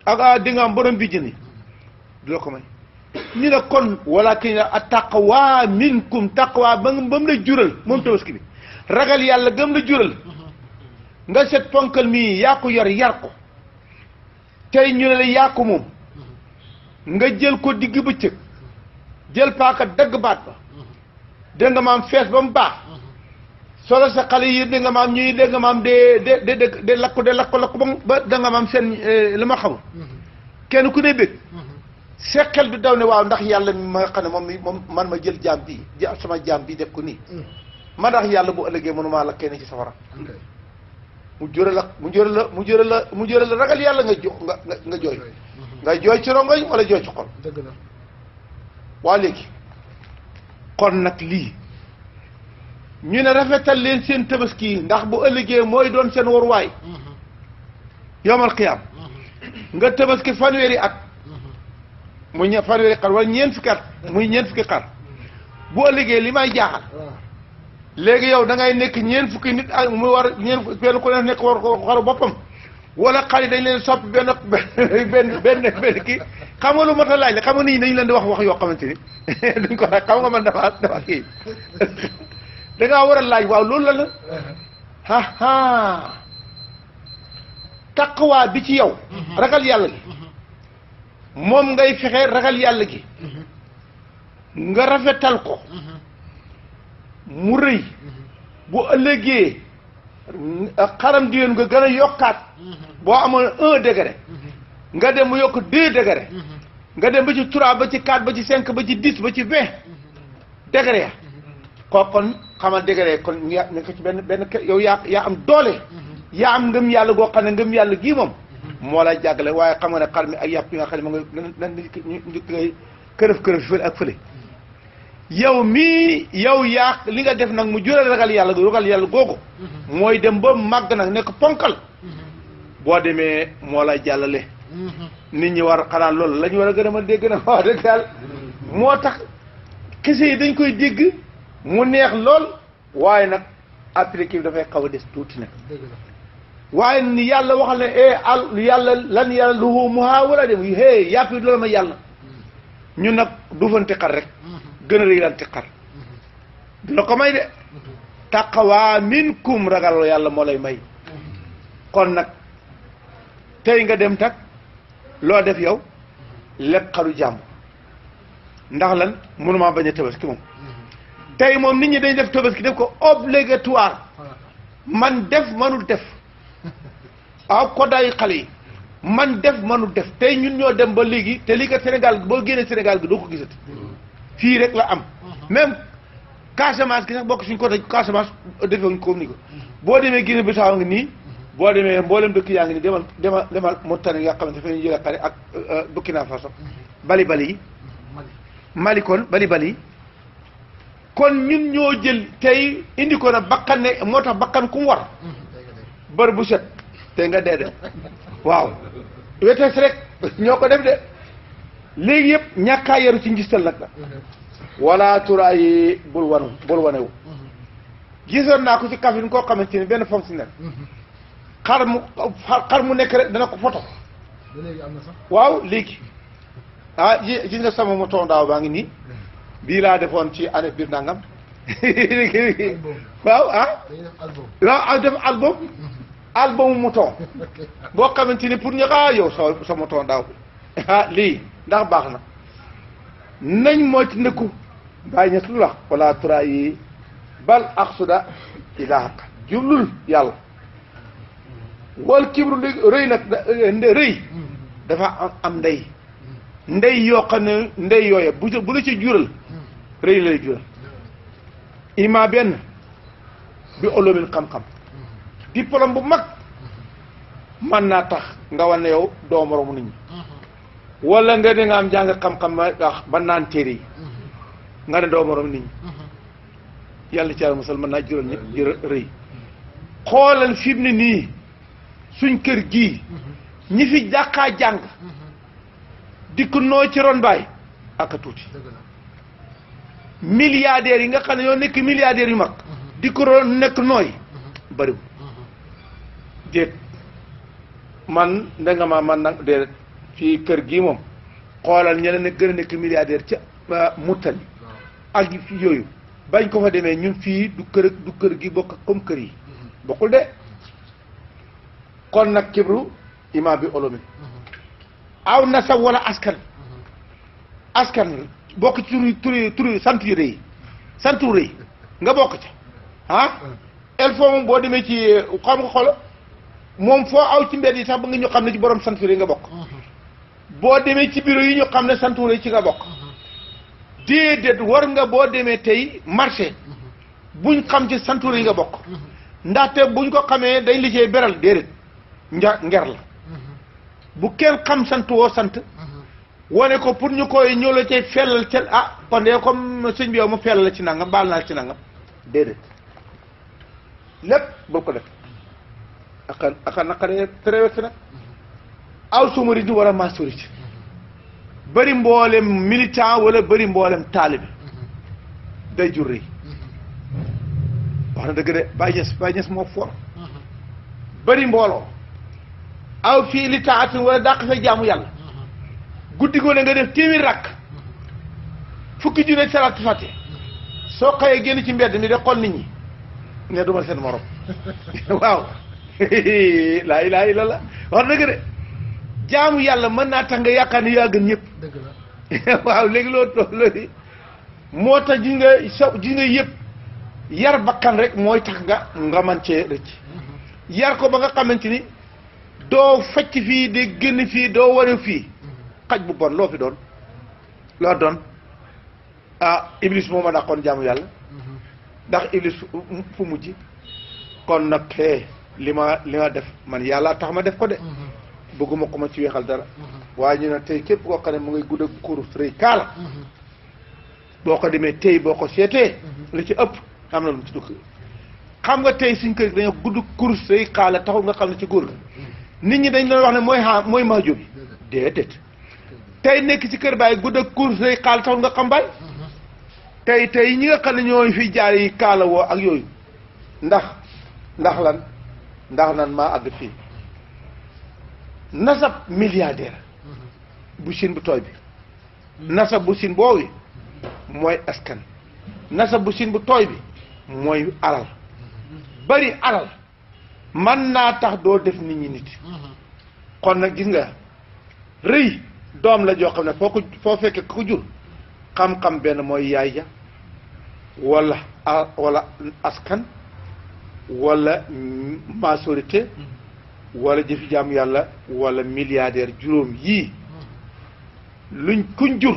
ak di nga am borom bi jëni du la ko may ñu ne kon walaakin at-taqwaa minkum taqwaa ba mu la jural moom tabaski bi ragal yàlla gëm la jural nga set ponkal mii yaa ko yor yar ko tey ñu ne la yaa ko moom nga jël ko digg bëccëg jël paaka dagg baat ba dégg nga maam fees ba mu baax solo sa xale yi dégg nga maam ñuy dégg nga maam de lakk ba dégg nga maam seen li ma xamul kenn ku ne bëgg seqel bi daw ne waaw ndax yàlla mi ma nga xam ne moom man ma jël jaam bii sama jaam bii def ko nii ma ndax yàlla bu ëllëgee mënumaa la kenn ci safara mu jural la ragal yàlla nga jooy nga jooy ci rongoñ wala jooy ci xol dëgg la waa léegi kon nag lii ñu ne rafetal leen seen tabaski ndax bu ëllëgee mooy doon seen waruwaay yawmal qiyaam nga tabaski fanweeri at muy fanweeri xar wala ñeent fukki at muy ñeent fukki xar bu ëllëgee li may jaaxal léegi yow da ngay nekk ñeent fukki nit ak mu war ñeent benn ku ne nekk war ko xaru boppam wala xar yi dañ leen soppi benn kii xam nga lu mat a laaj la xam nga nit ñi dañu leen di wax yoo xamante ni duñ ko laaj xam nga man dafa kii da ngaa war a laaj waaw loolu la taqwa bi ci yow ragal yàlla gi moom ngay fexe ragal yàlla gi nga rafetal ko mu rëy bu ëllëgee xaram diwén nga gën a yokkaat boo amoon 1 degré nga dem mu yokk 2 degré nga dem ba ci 3 ba ci 4 ba ci 5 ba ci 10 ba ci 20 degré ya kooku kon xamal degré kon ñu ko ci benn yow yaa am doole yaa am ngëm yàlla goo xam ne ngëm yàlla gii moom moo lay jàggale waaye xam nga ne xar mi ak yàpp yi nga xam ne ma nga nan ñu ngay kërëf fële ak fële yow mii yow yaa li nga def nag mu jural ragal yàlla googu mooy dem ba màgg nag nekk ponkal boo demee moo lay jàllale nit ñi war xanaa loolu la ñu war a gën a mën dégg na wax dëgg yàlla moo tax kese yi dañ koy dégg mu neex lool waaye nag appliqué bi dafay xaw a des tuuti nag waaye ni yàlla waxal ne yàlla lan yàlla luhu muhaawala dem yàpp yi loolu ma yàlla ñun nag duufante xar rek gën a réylante xar dina ko may de taqwa minkum ragal yàlla moo lay may kon nag tey nga dem tak loo def yow lekk xaru jàmm ndax lan mënumaa bañ a tabaski moom tey moom nit ñi dañ def tabaski def ko obligatoire man def manul def kodaayu xale yi man def manul def tey ñun ñoo dem ba léegi te lii kat Sénégal boo génnee Sénégal gi doo ko gisati fii rek la am même Casamance gi sax bokk suñ côté Casamance defewuñ ko ni ko boo demee Guinée Bissau ngi nii boo demee mboolem dëkk yaa ngi nii demal Mauritanie nga xamante fa ñu jëlee xare ak Burkina Faso bali yi Mali kon bali yi kon ñun ñoo jël tey indi ko na bakkan ne moo tax bakkan ku mu war bër bu set te nga dee de waaw wetes rek ñoo ko def de léegi yëpp ñàkkaa yaru ci ngistal nag la wala turaa yi bul wanewu gisoon naa ko ci Kaffrine koo xamante ni benn fonctionnaire xar mu nekk rek dana ko photo waaw léegi gis nga sama moto daaw baa ngi nii bii laa defoon ci année biir nangam waaw def album mouton boo xamante ni pour ñu yow sa mouton daaw lii ndax baax na nañ moo ci nëkku bàyyi ñes lu wax wala tura yi bal aqsuda ilaaka jublul yàlla wal kibru rëy nag rëy dafa am ndey yoo xam ne ndey yooye bu la ci jural rëy lay jural ima benn bi olomin xam-xam diplôme bu mag mën naa tax nga wane yow doo moromu nit ñi wala nga ne nga am jàng xam-xam ba naan téere yi nga ne doo moromu nit ñi yàlla ci yàlla musal mën naa jural ñëpp jër rëy xoolal fi mu ne nii suñ kër gii ñi fi jàqaa jàng dikk noo ci ron baay ak a tuuti milliardaires yi nga xam ne yoo nekk milliardaires yu mag dikk ron nekk nooy bariwul déet man ndanga man nag déet fii kër gii moom xoolal ñeneen ne gën a nekk milliardaire ca Mauritanie ak yooyu bañ ko fa demee ñun fii du kër gi bokk comme kër yi bokkul de kon nag kibru ima bi olomi aw nasab wala askan bokk ci turi sant yu rëy santu rëy nga bokk ca el faut moom boo demee ci xam nga xolo moom foo aw ci mbedd yi sax ba nga ñu xam ne ci borom sant rëy nga bokk boo demee ci bureau yi ñu xam ne santu rëy ci nga bokk déedéet war nga boo demee tey marché buñ xam ci santu rëy nga bokk ndaxte buñ ko xamee dañ li cee beral déedéet nger la bu kenn xam sant woo sant wane ko pour ñu koy ñëw la cay fellal ca kon de comme sëñ bi yow ma fellal la ci nangam baal naa ci nangam déedéet lépp bul ko def aka naqaree traversé nag aw sumariti wala masuriti bëri mboolem militant wala bëri mboolem taalibe day jur rëy wax na dëgg de Baye Niass moo for bëri mbooloo aw fii li taatin wala dàq sa jaamu yàlla guddi goo ne nga def téeméer rakk fukki junne salaatu fàtte soo xëyee génn ci mbedd mi de xool nit ñi ne duma seen morom waaw laa ilaaha illallaah wax dëgg de jaamu yàlla mën naa tax nga yaakaar ne yaa gën ñëpp. dëgg la. waaw léegi loolu moo tax ji nga yëpp yar bakkan rek mooy tax nga man cee rëcc. yar ko ba nga xamante ni doo facc fii di génn fii doo wane fii xaj bu bon loo fi doon loo doon iblis moo ma dàqoon jaamu yàlla ndax iblis fu mujj kon nag li ma def man yàlla tax ma def ko de bëgguma ko ma ci weexal dara waaye ñu ne tey képp koo xam ne mu ngay gudd ak kurus rëy kaala boo ko demee tey boo ko seetee li ci ëpp am na lu mu ci dugg xam nga tey suñ kër dañoo gudd kurus rëy kaala taxul nga xam ne ci góor ga nit ñi dañ doon wax ne mooy mahjub bi déedéet tey nekk ci kër baay gudd ak kurus rëy kaala taxul nga xam baay tey ñi nga xam ne ñooy fi jaar yi kaala woo ak yooyu ndax lan maa àgg fii nasab milliardaire bu Siin bu tooy bi nasab bu Siin boobu mooy askan nasab bu Siin bu tooy bi mooy alal bari alal man naa tax doo def nit ñi nit kon nag gis nga rëy doom la joo xam ne foo fekkee ko jur xam-xam benn mooy yaay ja wala askan wala majorité wala jëfi jaam yàlla wala milliardaire juróom yii kuñ jur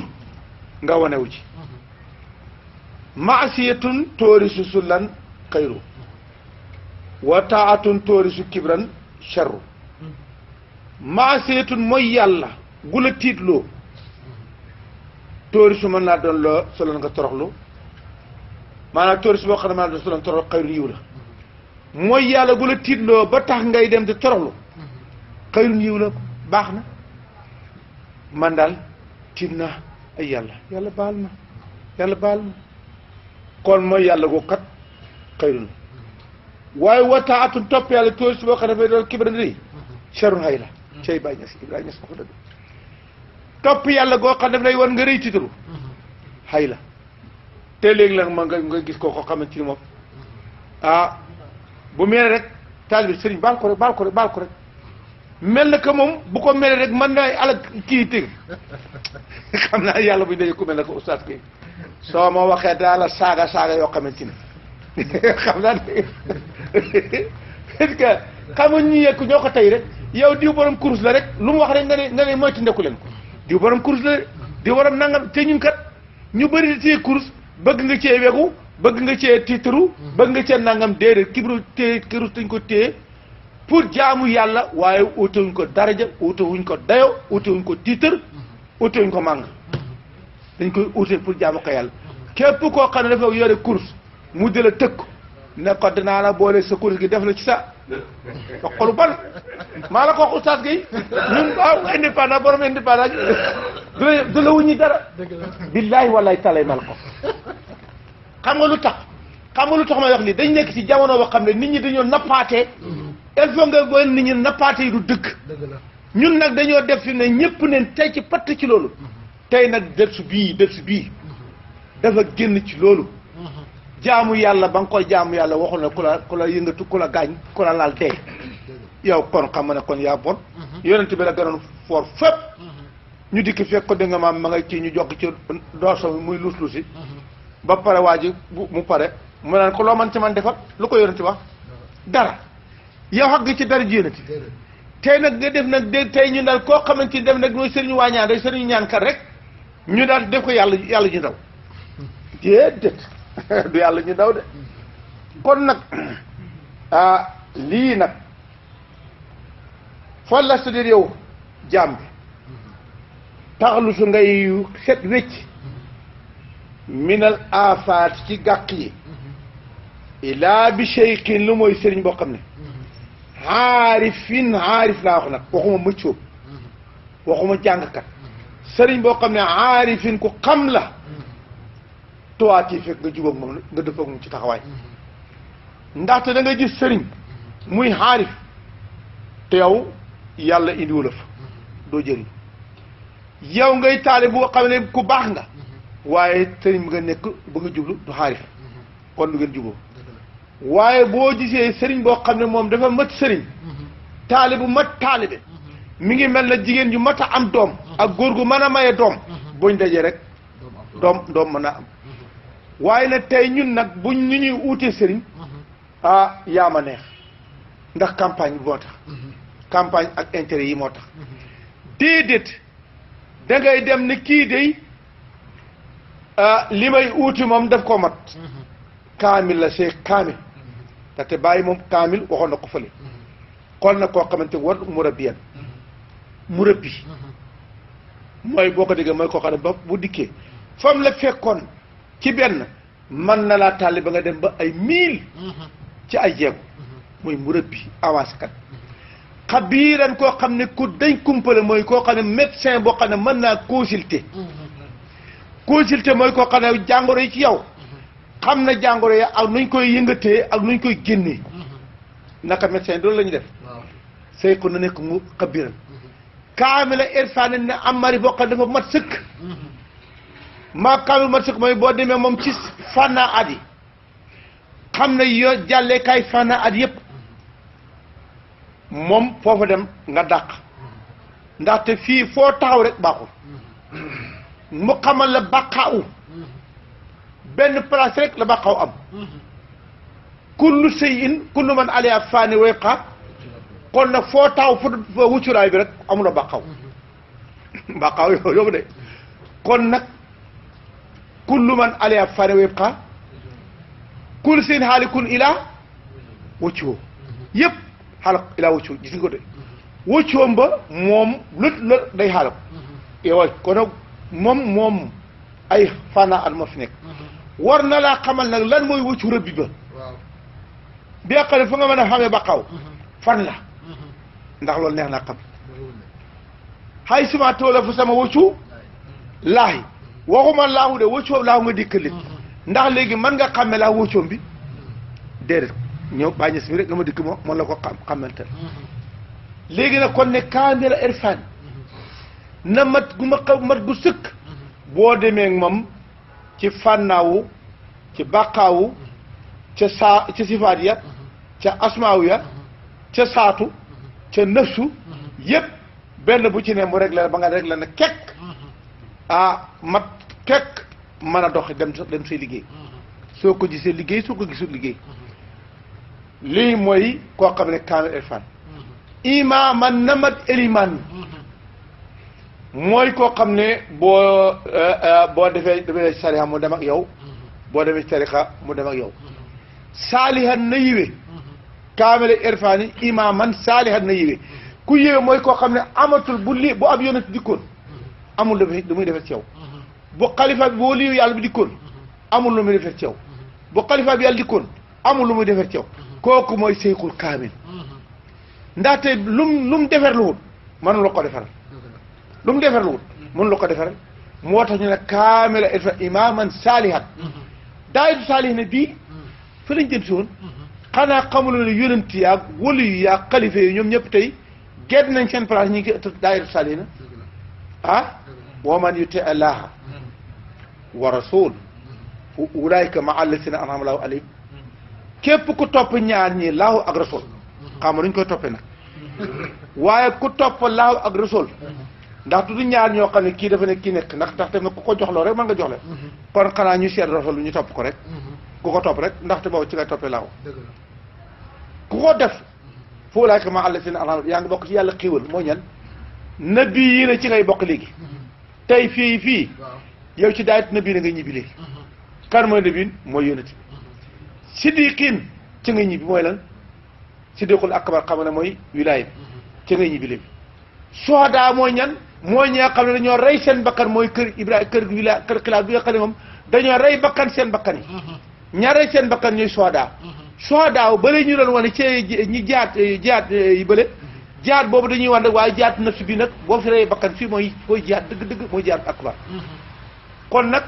nga wanewu ci maasiyatun toorisu sullan xayru wa taatun toorisu kibran charru maasiyatun mooy yàlla gu la tiitloo toorisu mën naa doon loo sullan nga toroxlu maanaam toorisu boo xam ne mën naa doon sullan toroxlu xayru yiw la mooy yàlla gu la tiitloo ba tax ngay dem di toroxlu xayrun yiw la baax na man daal tiit naa ay yàlla baal ma kon mooy yàlla goo kat xayrun waaye wataatun topp yàlla toori si boo xam ne dafay doon kibran rëy charun hay la cey Baay Ñas Ibrahima Ñas ko dëgg topp yàlla goo xam ne daf lay war nga rëy tiitaru hay la te léegi la ma nga gis ko xamante ni moom bu mel rek taalibe sëriñ baal ko rek mel na que moom bu ko mel rek mën na alal kii tëgg xam naa yàlla buy daje ku mel ne ko oustaz kii soo ma waxee daa la saaga yoo xamante ni xam naa parce que xam nga ñu yekk ñoo ko tey rek yow diw borom kurus la rek lu mu wax rek nga ne moytu ndeku leen ko diw borom kurus la diw borom nangam te ñun kat ñu bëri di téye kurus bëgg nga cee wegu bëgg nga cee tiitaru bëgg nga cee nangam déedéet kurus dañ ko téye pour jaamu yàlla waaye utewuñ ko daraja utewuñ ko dayo utewuñ ko tiitar utewuñ ko màng dañ koy ute pour jaamu ko yàlla képp koo xam ne dafa yore kurus mu di la tëkk ne ko dinaa la boole sa kurus gi def la ci sa xolu ban maa la ko wax oustaz gi ñun indépendant borom indépendant du la wuññi dara billaahi wallaahi talay mal ko xam nga lu tax may wax lii dañ nekk ci jamono boo xam ne nit ñi dañoo nappaatee il faut nga wan nit ñi nappaate yi du dëgg ñun nag dañoo def fi ne ñëpp neen tey ci patt ci loolu tey nag dërs bii dafa génn ci loolu jaamu yàlla ba nga koy jaamu yàlla waxul ne ku la yëngatu ku la gaañ ku la laal dee yow kon xam nga ne kon yaa bon yonent bi la gënoon foor fépp ñu dikk fekk ko dégg nga maam ma ngay ci ñu jokk ci dooso muy luus-luusi ba pare waa ji mu pare mu naan ko loo man ci man defal lu ko yonent wax dara yow xag ci dara jéenati tey nag nga def nag de tey ñu daal koo xamante ni def nag mooy sëriñu waa ñaan rek sëriñu ñaan kat rek ñu daal def ko yàlla ñu ndaw déedéet du yàlla ñu ndaw de kon nag lii nag fan la c'est-à-dire yow jaam bi taxalu su ngay set wécc minal afaat ci gàq yi ilaa bi cheikhin lu mooy sëriñ boo xam ne xaarif laa wax nag waxuma mëccoo waxuma jàngkat sëriñ boo xam ne xaarifin ku xam la tuwaat yi fekk nga jubóog moom nga dëppoog moom ci taxawaay ndaxte da nga gis sëriñ muy xaarif te yow yàlla indiwu la fa doo jëriñ yow ngay taale boo xam ne ku baax nga waaye sëriñ bi nga nekk ba nga jublu du xaarif kon du ngeen jubóo waaye boo gisee sëriñ boo xam ne moom dafa mat sëriñ taalibu mat taalibe mi ngi mel na jigéen ju mat a am doom ak góor gu mën a maye doom buñ dajee rek doom mën a am waaye nag tey ñun nag buñ ñu ñuy uutee sëriñ yaa ma neex ndax campagne bi moo tax campagne ak intérêt yi moo tax déedéet da ngay dem ne kii day li may uuti moom daf ko mat kaamil la c'est kaamil te bàyyi moom kaamil waxoon na ko fële kon nag koo xamante war murabbiyan murabbi mooy boo ko déggee mooy koo xam ne ba bu dikkee fam la fekkoon ci benn mën na laa tàlli ba nga dem ba ay 1000 ci ay jeego mooy murabbi avancé kat xabiiran koo xam ne ku dañ kumpale mooy koo xam ne médecin boo xam ne mën naa consulter mooy koo xam ne jàngoro yi ci yow xam na jàngoro yi ak nuñ koy yëngatee ak nuñ koy génnee naka médecin loolu la ñu def say ko na nekk mu xabiiran kaamila irfaan ne amari boo xam ne dafa mat sëkk maa kaamil mat sëkk mooy boo demee moom ci fànnaa at yi xam ne yoo jàllee kay fànnaa at yëpp moom foofa dem nga dàq ndaxte fii foo taxaw rek baaxul mu xamal la baqaaw benn place rek la baqaaw am kullu shay'in kullu man alayha faani wa yabqa kon nag foo taxaw fa wuccuraay bi rek amula baqaaw yow de kon nag kullu man alayha faani wa yabqa kullu shay'in haalikun ilaa wajhihi yëpp xaalak ilaa waccu gis nga ko de waccoom ba moom lu day xaalak yow kon nag moom ay fànnaa at moo fi nekk war na laa xamal nag lan mooy waccu rëbbi ba bi nga xam ne fa nga mën a xamee ba xaw fan la ndax loolu neex naa xam xay suma toola fu sama waccu laahi waxuma laahu de waccoom laahu nga dikkalit ndax léegi mën nga xàmme laa waccoom bi déedéet ñëw bàyyi ñes mi rek nga ma dikk moom la ko xamantal léegi nag kon ne kaamila irfaan na mat gu sëkk boo demee moom ci fànnaawu ci bàqaawu ca sifaat ya ca asmaawu ya ca saatu ca nëfsu yépp benn bu ci ne mu réglé ba nga réglé na kekk mat kekk mën a dox dem say liggéey soo ko gisee liggéey soo ko gisul liggéey lii mooy koo xam ne kaamil irfan imaaman namat eliman mooy koo xam ne boo defee sariha mu dem ak yow boo defee tariqa mu dem ak yow saalihan na yiwe kaamil irfan yi imaaman saalihan na yiwe ku yiwe mooy koo xam ne amatul bu ab yonent dikkoon amul lu muy defee ci yow bu xalifa bi boo liyu yàlla bi dikkoon amul lu muy defee ci yow bu xalifa bi yàlla dikkoon amul lu muy defee ci yow kooku mooy seyxul kaamil ndaxte lum defarluwut mënu la ko defaral lu mu defarluwut mënu la ko defaral moo tax ñu ne kaamila irfa imaaman saalihan daayitu saalihin ne bii fa lañ jëm si woon xanaa xamuloo ne yonent yaag wali yu yaag xalifa yi ñoom ñëpp tey gedd nañ seen place ñu ngi daayitu saalihin wa man yuti allaha wa rasul ulaayka ma allasina an'ama allahu alayhim képp ku topp ñaar ñi laahu ak rasul xam nga nuñ koy toppee nag waaye ku topp laahu ak rasul ndax du ñaar ñoo xam ne kii dafa ne kii nekk ndax def na ku ko joxloo rek mën nga joxle kon xanaa ñu seet rasul ñu topp ko rek ku ko topp rek ndaxte boobu ci ngay toppee laahu ku ko def fu ulaayka ma allasina an'ama yaa ngi bokk ci yàlla xiiwal moo ñan nabi yi ne ci ngay bokk léegi tey fii yow ci daayit nabi na ngay ñibbi léegi kan mooy nabi mooy yónent bi siddiqin ci ngay ñibbi mooy lan siddiqul akbar xam ne mooy wilaaya ci ngay ñibbi léegi suhadaa mooy ñan mooy ñi nga xam ne dañoo rey seen bakkan mooy kër Ibrahima kër xilaaf bi nga xam ne moom dañoo rey bakkan seen bakkan yi ña rey seen bakkan ñooy suhadaa bële ñu doon wane ci ñi jaat yi bële jaat boobu dañuy wan rek waaye jaat nafsi bi nag boo fi rey bakkan fii mooy jaat dëgg-dëgg mooy jaat akbar kon nag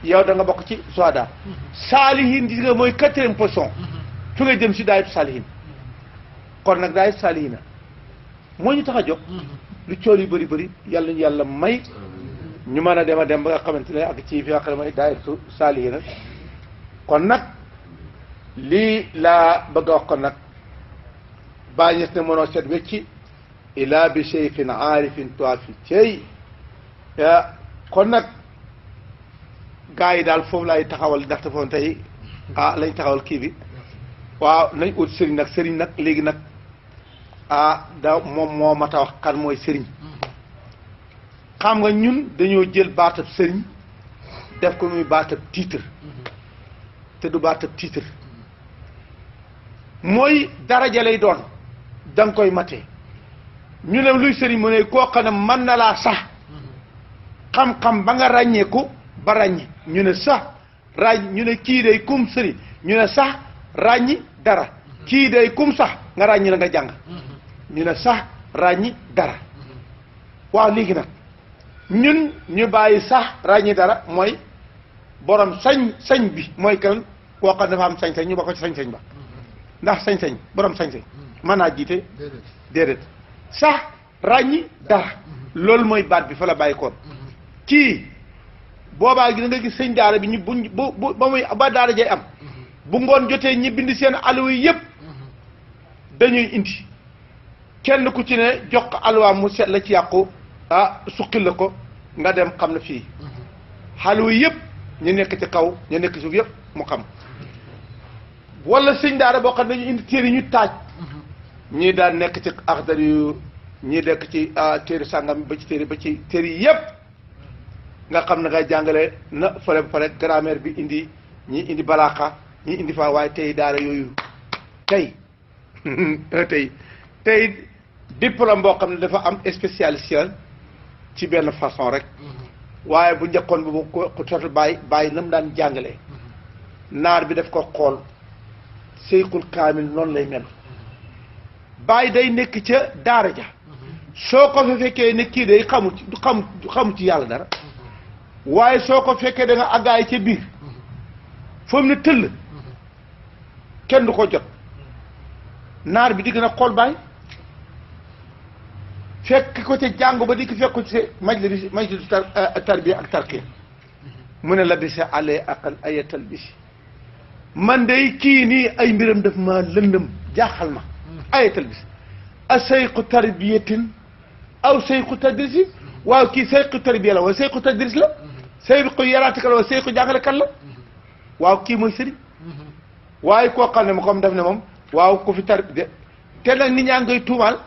yow da nga bokk ci suhadaa saalihin gis nga mooy 4e position fi nga jëm si daayatu saalihin kon nag daayatu saalihin moo ñu tax a jóg lu cool yu bëri yàlla ñu yàlla may ñu mën a dem ba nga xamante ne ak ci fi nga xam ne mooy daayatu saalihin kon nag lii laa bëgg a wax kon nag bàyyi ñes ne mënoo seet wecci ila bi cheikhin aarifin toafi cey kon nag gars yi daal foofu laay taxawal ndaxte foofu tey lañ taxawal kii bi waaw nañ ut sëriñ nag léegi nag da moom moo mat a wax kan mooy sëriñ xam nga ñun dañoo jël baatab sëriñ def ko muy baatab titre te du baatab titre mooy daraja lay doon da nga koy matee ñu ne luy sëriñ mu ne koo xam ne mën na laa sax xam-xam ba nga ràññeeku ba ràññi ñu ne sax ñu ne kii day kum sëriñ ñu ne sax ràññi dara kii day kum sax nga ràññi la nga jàng ñu ne sax ràññi dara waaw léegi nag ñun ñu bàyyi sax ràññi dara mooy borom sañ bi mooy kenn koo xam dafa am sañ-sañ ñu ba ko ci sañ-sañ ba ndax sañ-sañ borom sañ-sañ mën naa jiite déedéet sax ràññi dara loolu mooy baat bi fa la bàyyi koon kii boobaa gi da nga gis sëñ daara bi ñu bu ba muy ba daara jay am bu ngoon jotee ñi bind seen alluwa yi yëpp dañuy indi kenn ku ci ne jox ko alluwa mu seet la ci yàqu suqil la ko nga dem xam ne fii alluwa yëpp ñu nekk ci kaw ñu nekk ci suuf yëpp mu xam wala sëñ daara boo xam ne dañu indi téere ñu taaj ñii daan nekk ci axdar yu ñii nekk ci téere sàngam ba ci téere yi yëpp nga xam ne ngay jàngale na fële ba pare grammaire bi indi ñii indi balaaxa ñii indi fa waaye tey daara yooyu tey diplôme boo xam ne dafa am spécialisation ci benn façon rek waaye bu njëkkoon bi bu ko total bàyyi na mu daan jàngalee naar bi daf ko xool seykul kaamil noonu lay mel bàyyi day nekk ca daara ja soo ko fa fekkee ne kii day xamu ci yàlla dara waaye soo ko fekkee da nga àggaay ca biir foofu ne tëll kenn du ko jot naar bi digg na xool bàyyi fekk ko ca jàng ba di ko fekk ko ci majlis tarbiya ak tarqiya mu ne la bisi ale aqal ayatal bisi man day kii nii ay mbiram daf ma lëndëm jaaxal ma ayatal bisi a sayqu tarbiyatin aw sayqu tadrisi waaw kii sayqu tarbiya la wala sayqu tadris la sayqu yaraatika la wala sayqu jàngalekat la waaw kii mooy sëriñ waaye koo xam ne ma comme def ne moom waaw ku fi tarbiya te nag nit ñaa ngay tuumaal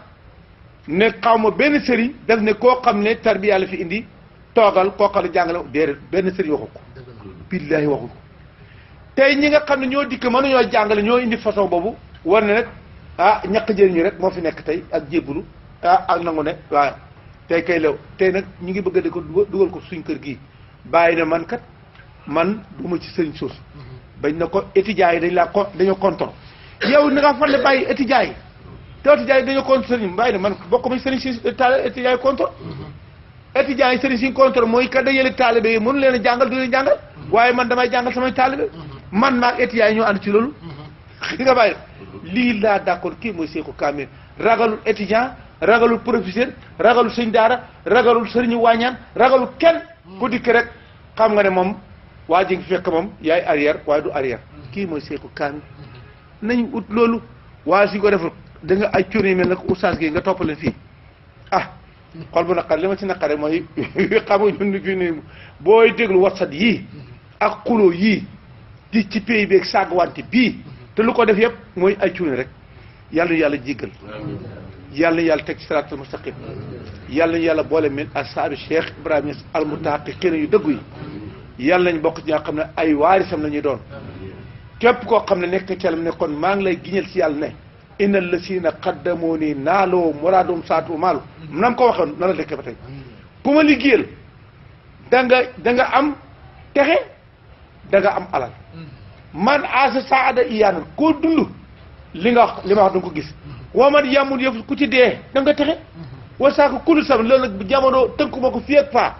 ne xaw ma benn sëriñ daf ne koo xam ne tarbiya la fi indi toogal koo xam ne jàngale déedéet benn sëriñ waxu ko billaahi waxu ko tey ñi nga xam ne ñoo dikk mënuñoo jàngale ñoo indi façon boobu war ne nag ñàkk jëriñu rek moo fi nekk tey ak jébbalu ak nangu ne waaw tey kay lew tey nag ñu ngi bëgg a di ko dugal ko suñ kër gii bàyyi na man kat man duma ci sëriñ suus bañ na ko étudiants yi dañoo contrôle yow ni nga fan ne bàyyi étudiants yi te étudiants yi dañoo contrôle sëriñ bàyyi na man bokk ma sëriñ si étudiants yi contrôle étudiants yi sëriñ si contrôle mooy ka dajale taalibe yi mënu leen a jàngal du leen jàngal waaye man damay jàngal samay taalibe man maag étudiants yi ñoo ànd ci loolu di nga bàyyi lii laa d'accord kii mooy Seexu Kaamil ragalul étudiant ragalul professeur ragalul sëñ daara ragalul sëriñu wàññaan ragalul kenn ku dikk rek xam nga ne moom waa ji ngi fekk moom yaay arrière waaye du arrière kii mooy Seexu Kaamil nañu ut loolu waaye suñ ko deful da nga ay cóor yi mel nag oustaz gi nga toppaleen fii xol bu naqar li ma ci naqare mooy xam nga ñun fii nii booy déglu WhatsApp yii ak xuloo yii di ci pays beeg sàgg wante bii te lu ko def yëpp mooy ay cuune rek yàlla na yàlla jéggal yàlla na yàlla teg ci siraatal mustaqim yàlla na yàlla boole min asaabi Cheikh Ibrahima al mutahaqiqiina yu dëggu yi yàlla nañ bokk ci ñoo xam ne ay waarisam la ñuy doon képp koo xam ne nekk celam ne kon maa ngi lay giñal ci yàlla ne inna lasina qaddamoo nii naaloo muraadum saatu maalu nam ko waxoon na la dekkee ba tey ku ma liggéeyal da nga am texe da nga am alal man asa saada iyaanal koo dund li nga wax li ma wax da nga ko gis woo man yàmmul yëf ku ci dee da nga texe wa saako kulu sam loolu nag jamono tënku ko fii ak faa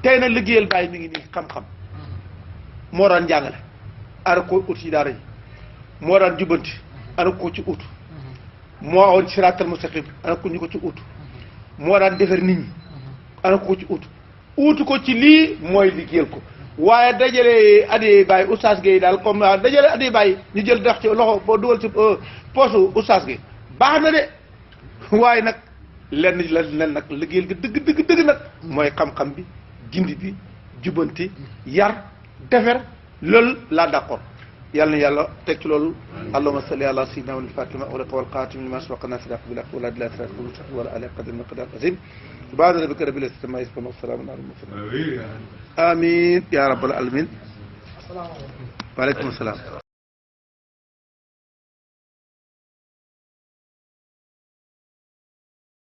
tey nag liggéeyal bàyyi mi ngi nii xam-xam moo daan jàngale ana ko ut ci daara ji moo daan jubbanti ana ko ci ut moo awoon siraatal mustaqim ana ko ñu ko ci ut moo daan defar nit ñi ana ko ci ut ko ci lii mooy liggéeyal ko waaye dajale addiya bàyyi oustaz Gueye daal comme dajale addiya bàyyi ñu jël dox ci loxo boo dugal ci poche oustaz Gueye baax na de waaye nag lenn la nen nag liggéeyal gi dëgg nag mooy xam-xam bi gindi bi jubanti yar defer loolu laa d'accord yàlla na yàlla teg ci loolu allahumma salli ala sayyidina wa fatima uliqa wal qatim lima sabaqa nasir aq bil haq wala ilaha illa anta wala ala qadri miqdar azim subhana rabbika rabbil izzati amma yasifun wa salamun ala al mursalin amin ya rabbal alamin wa alaykum assalam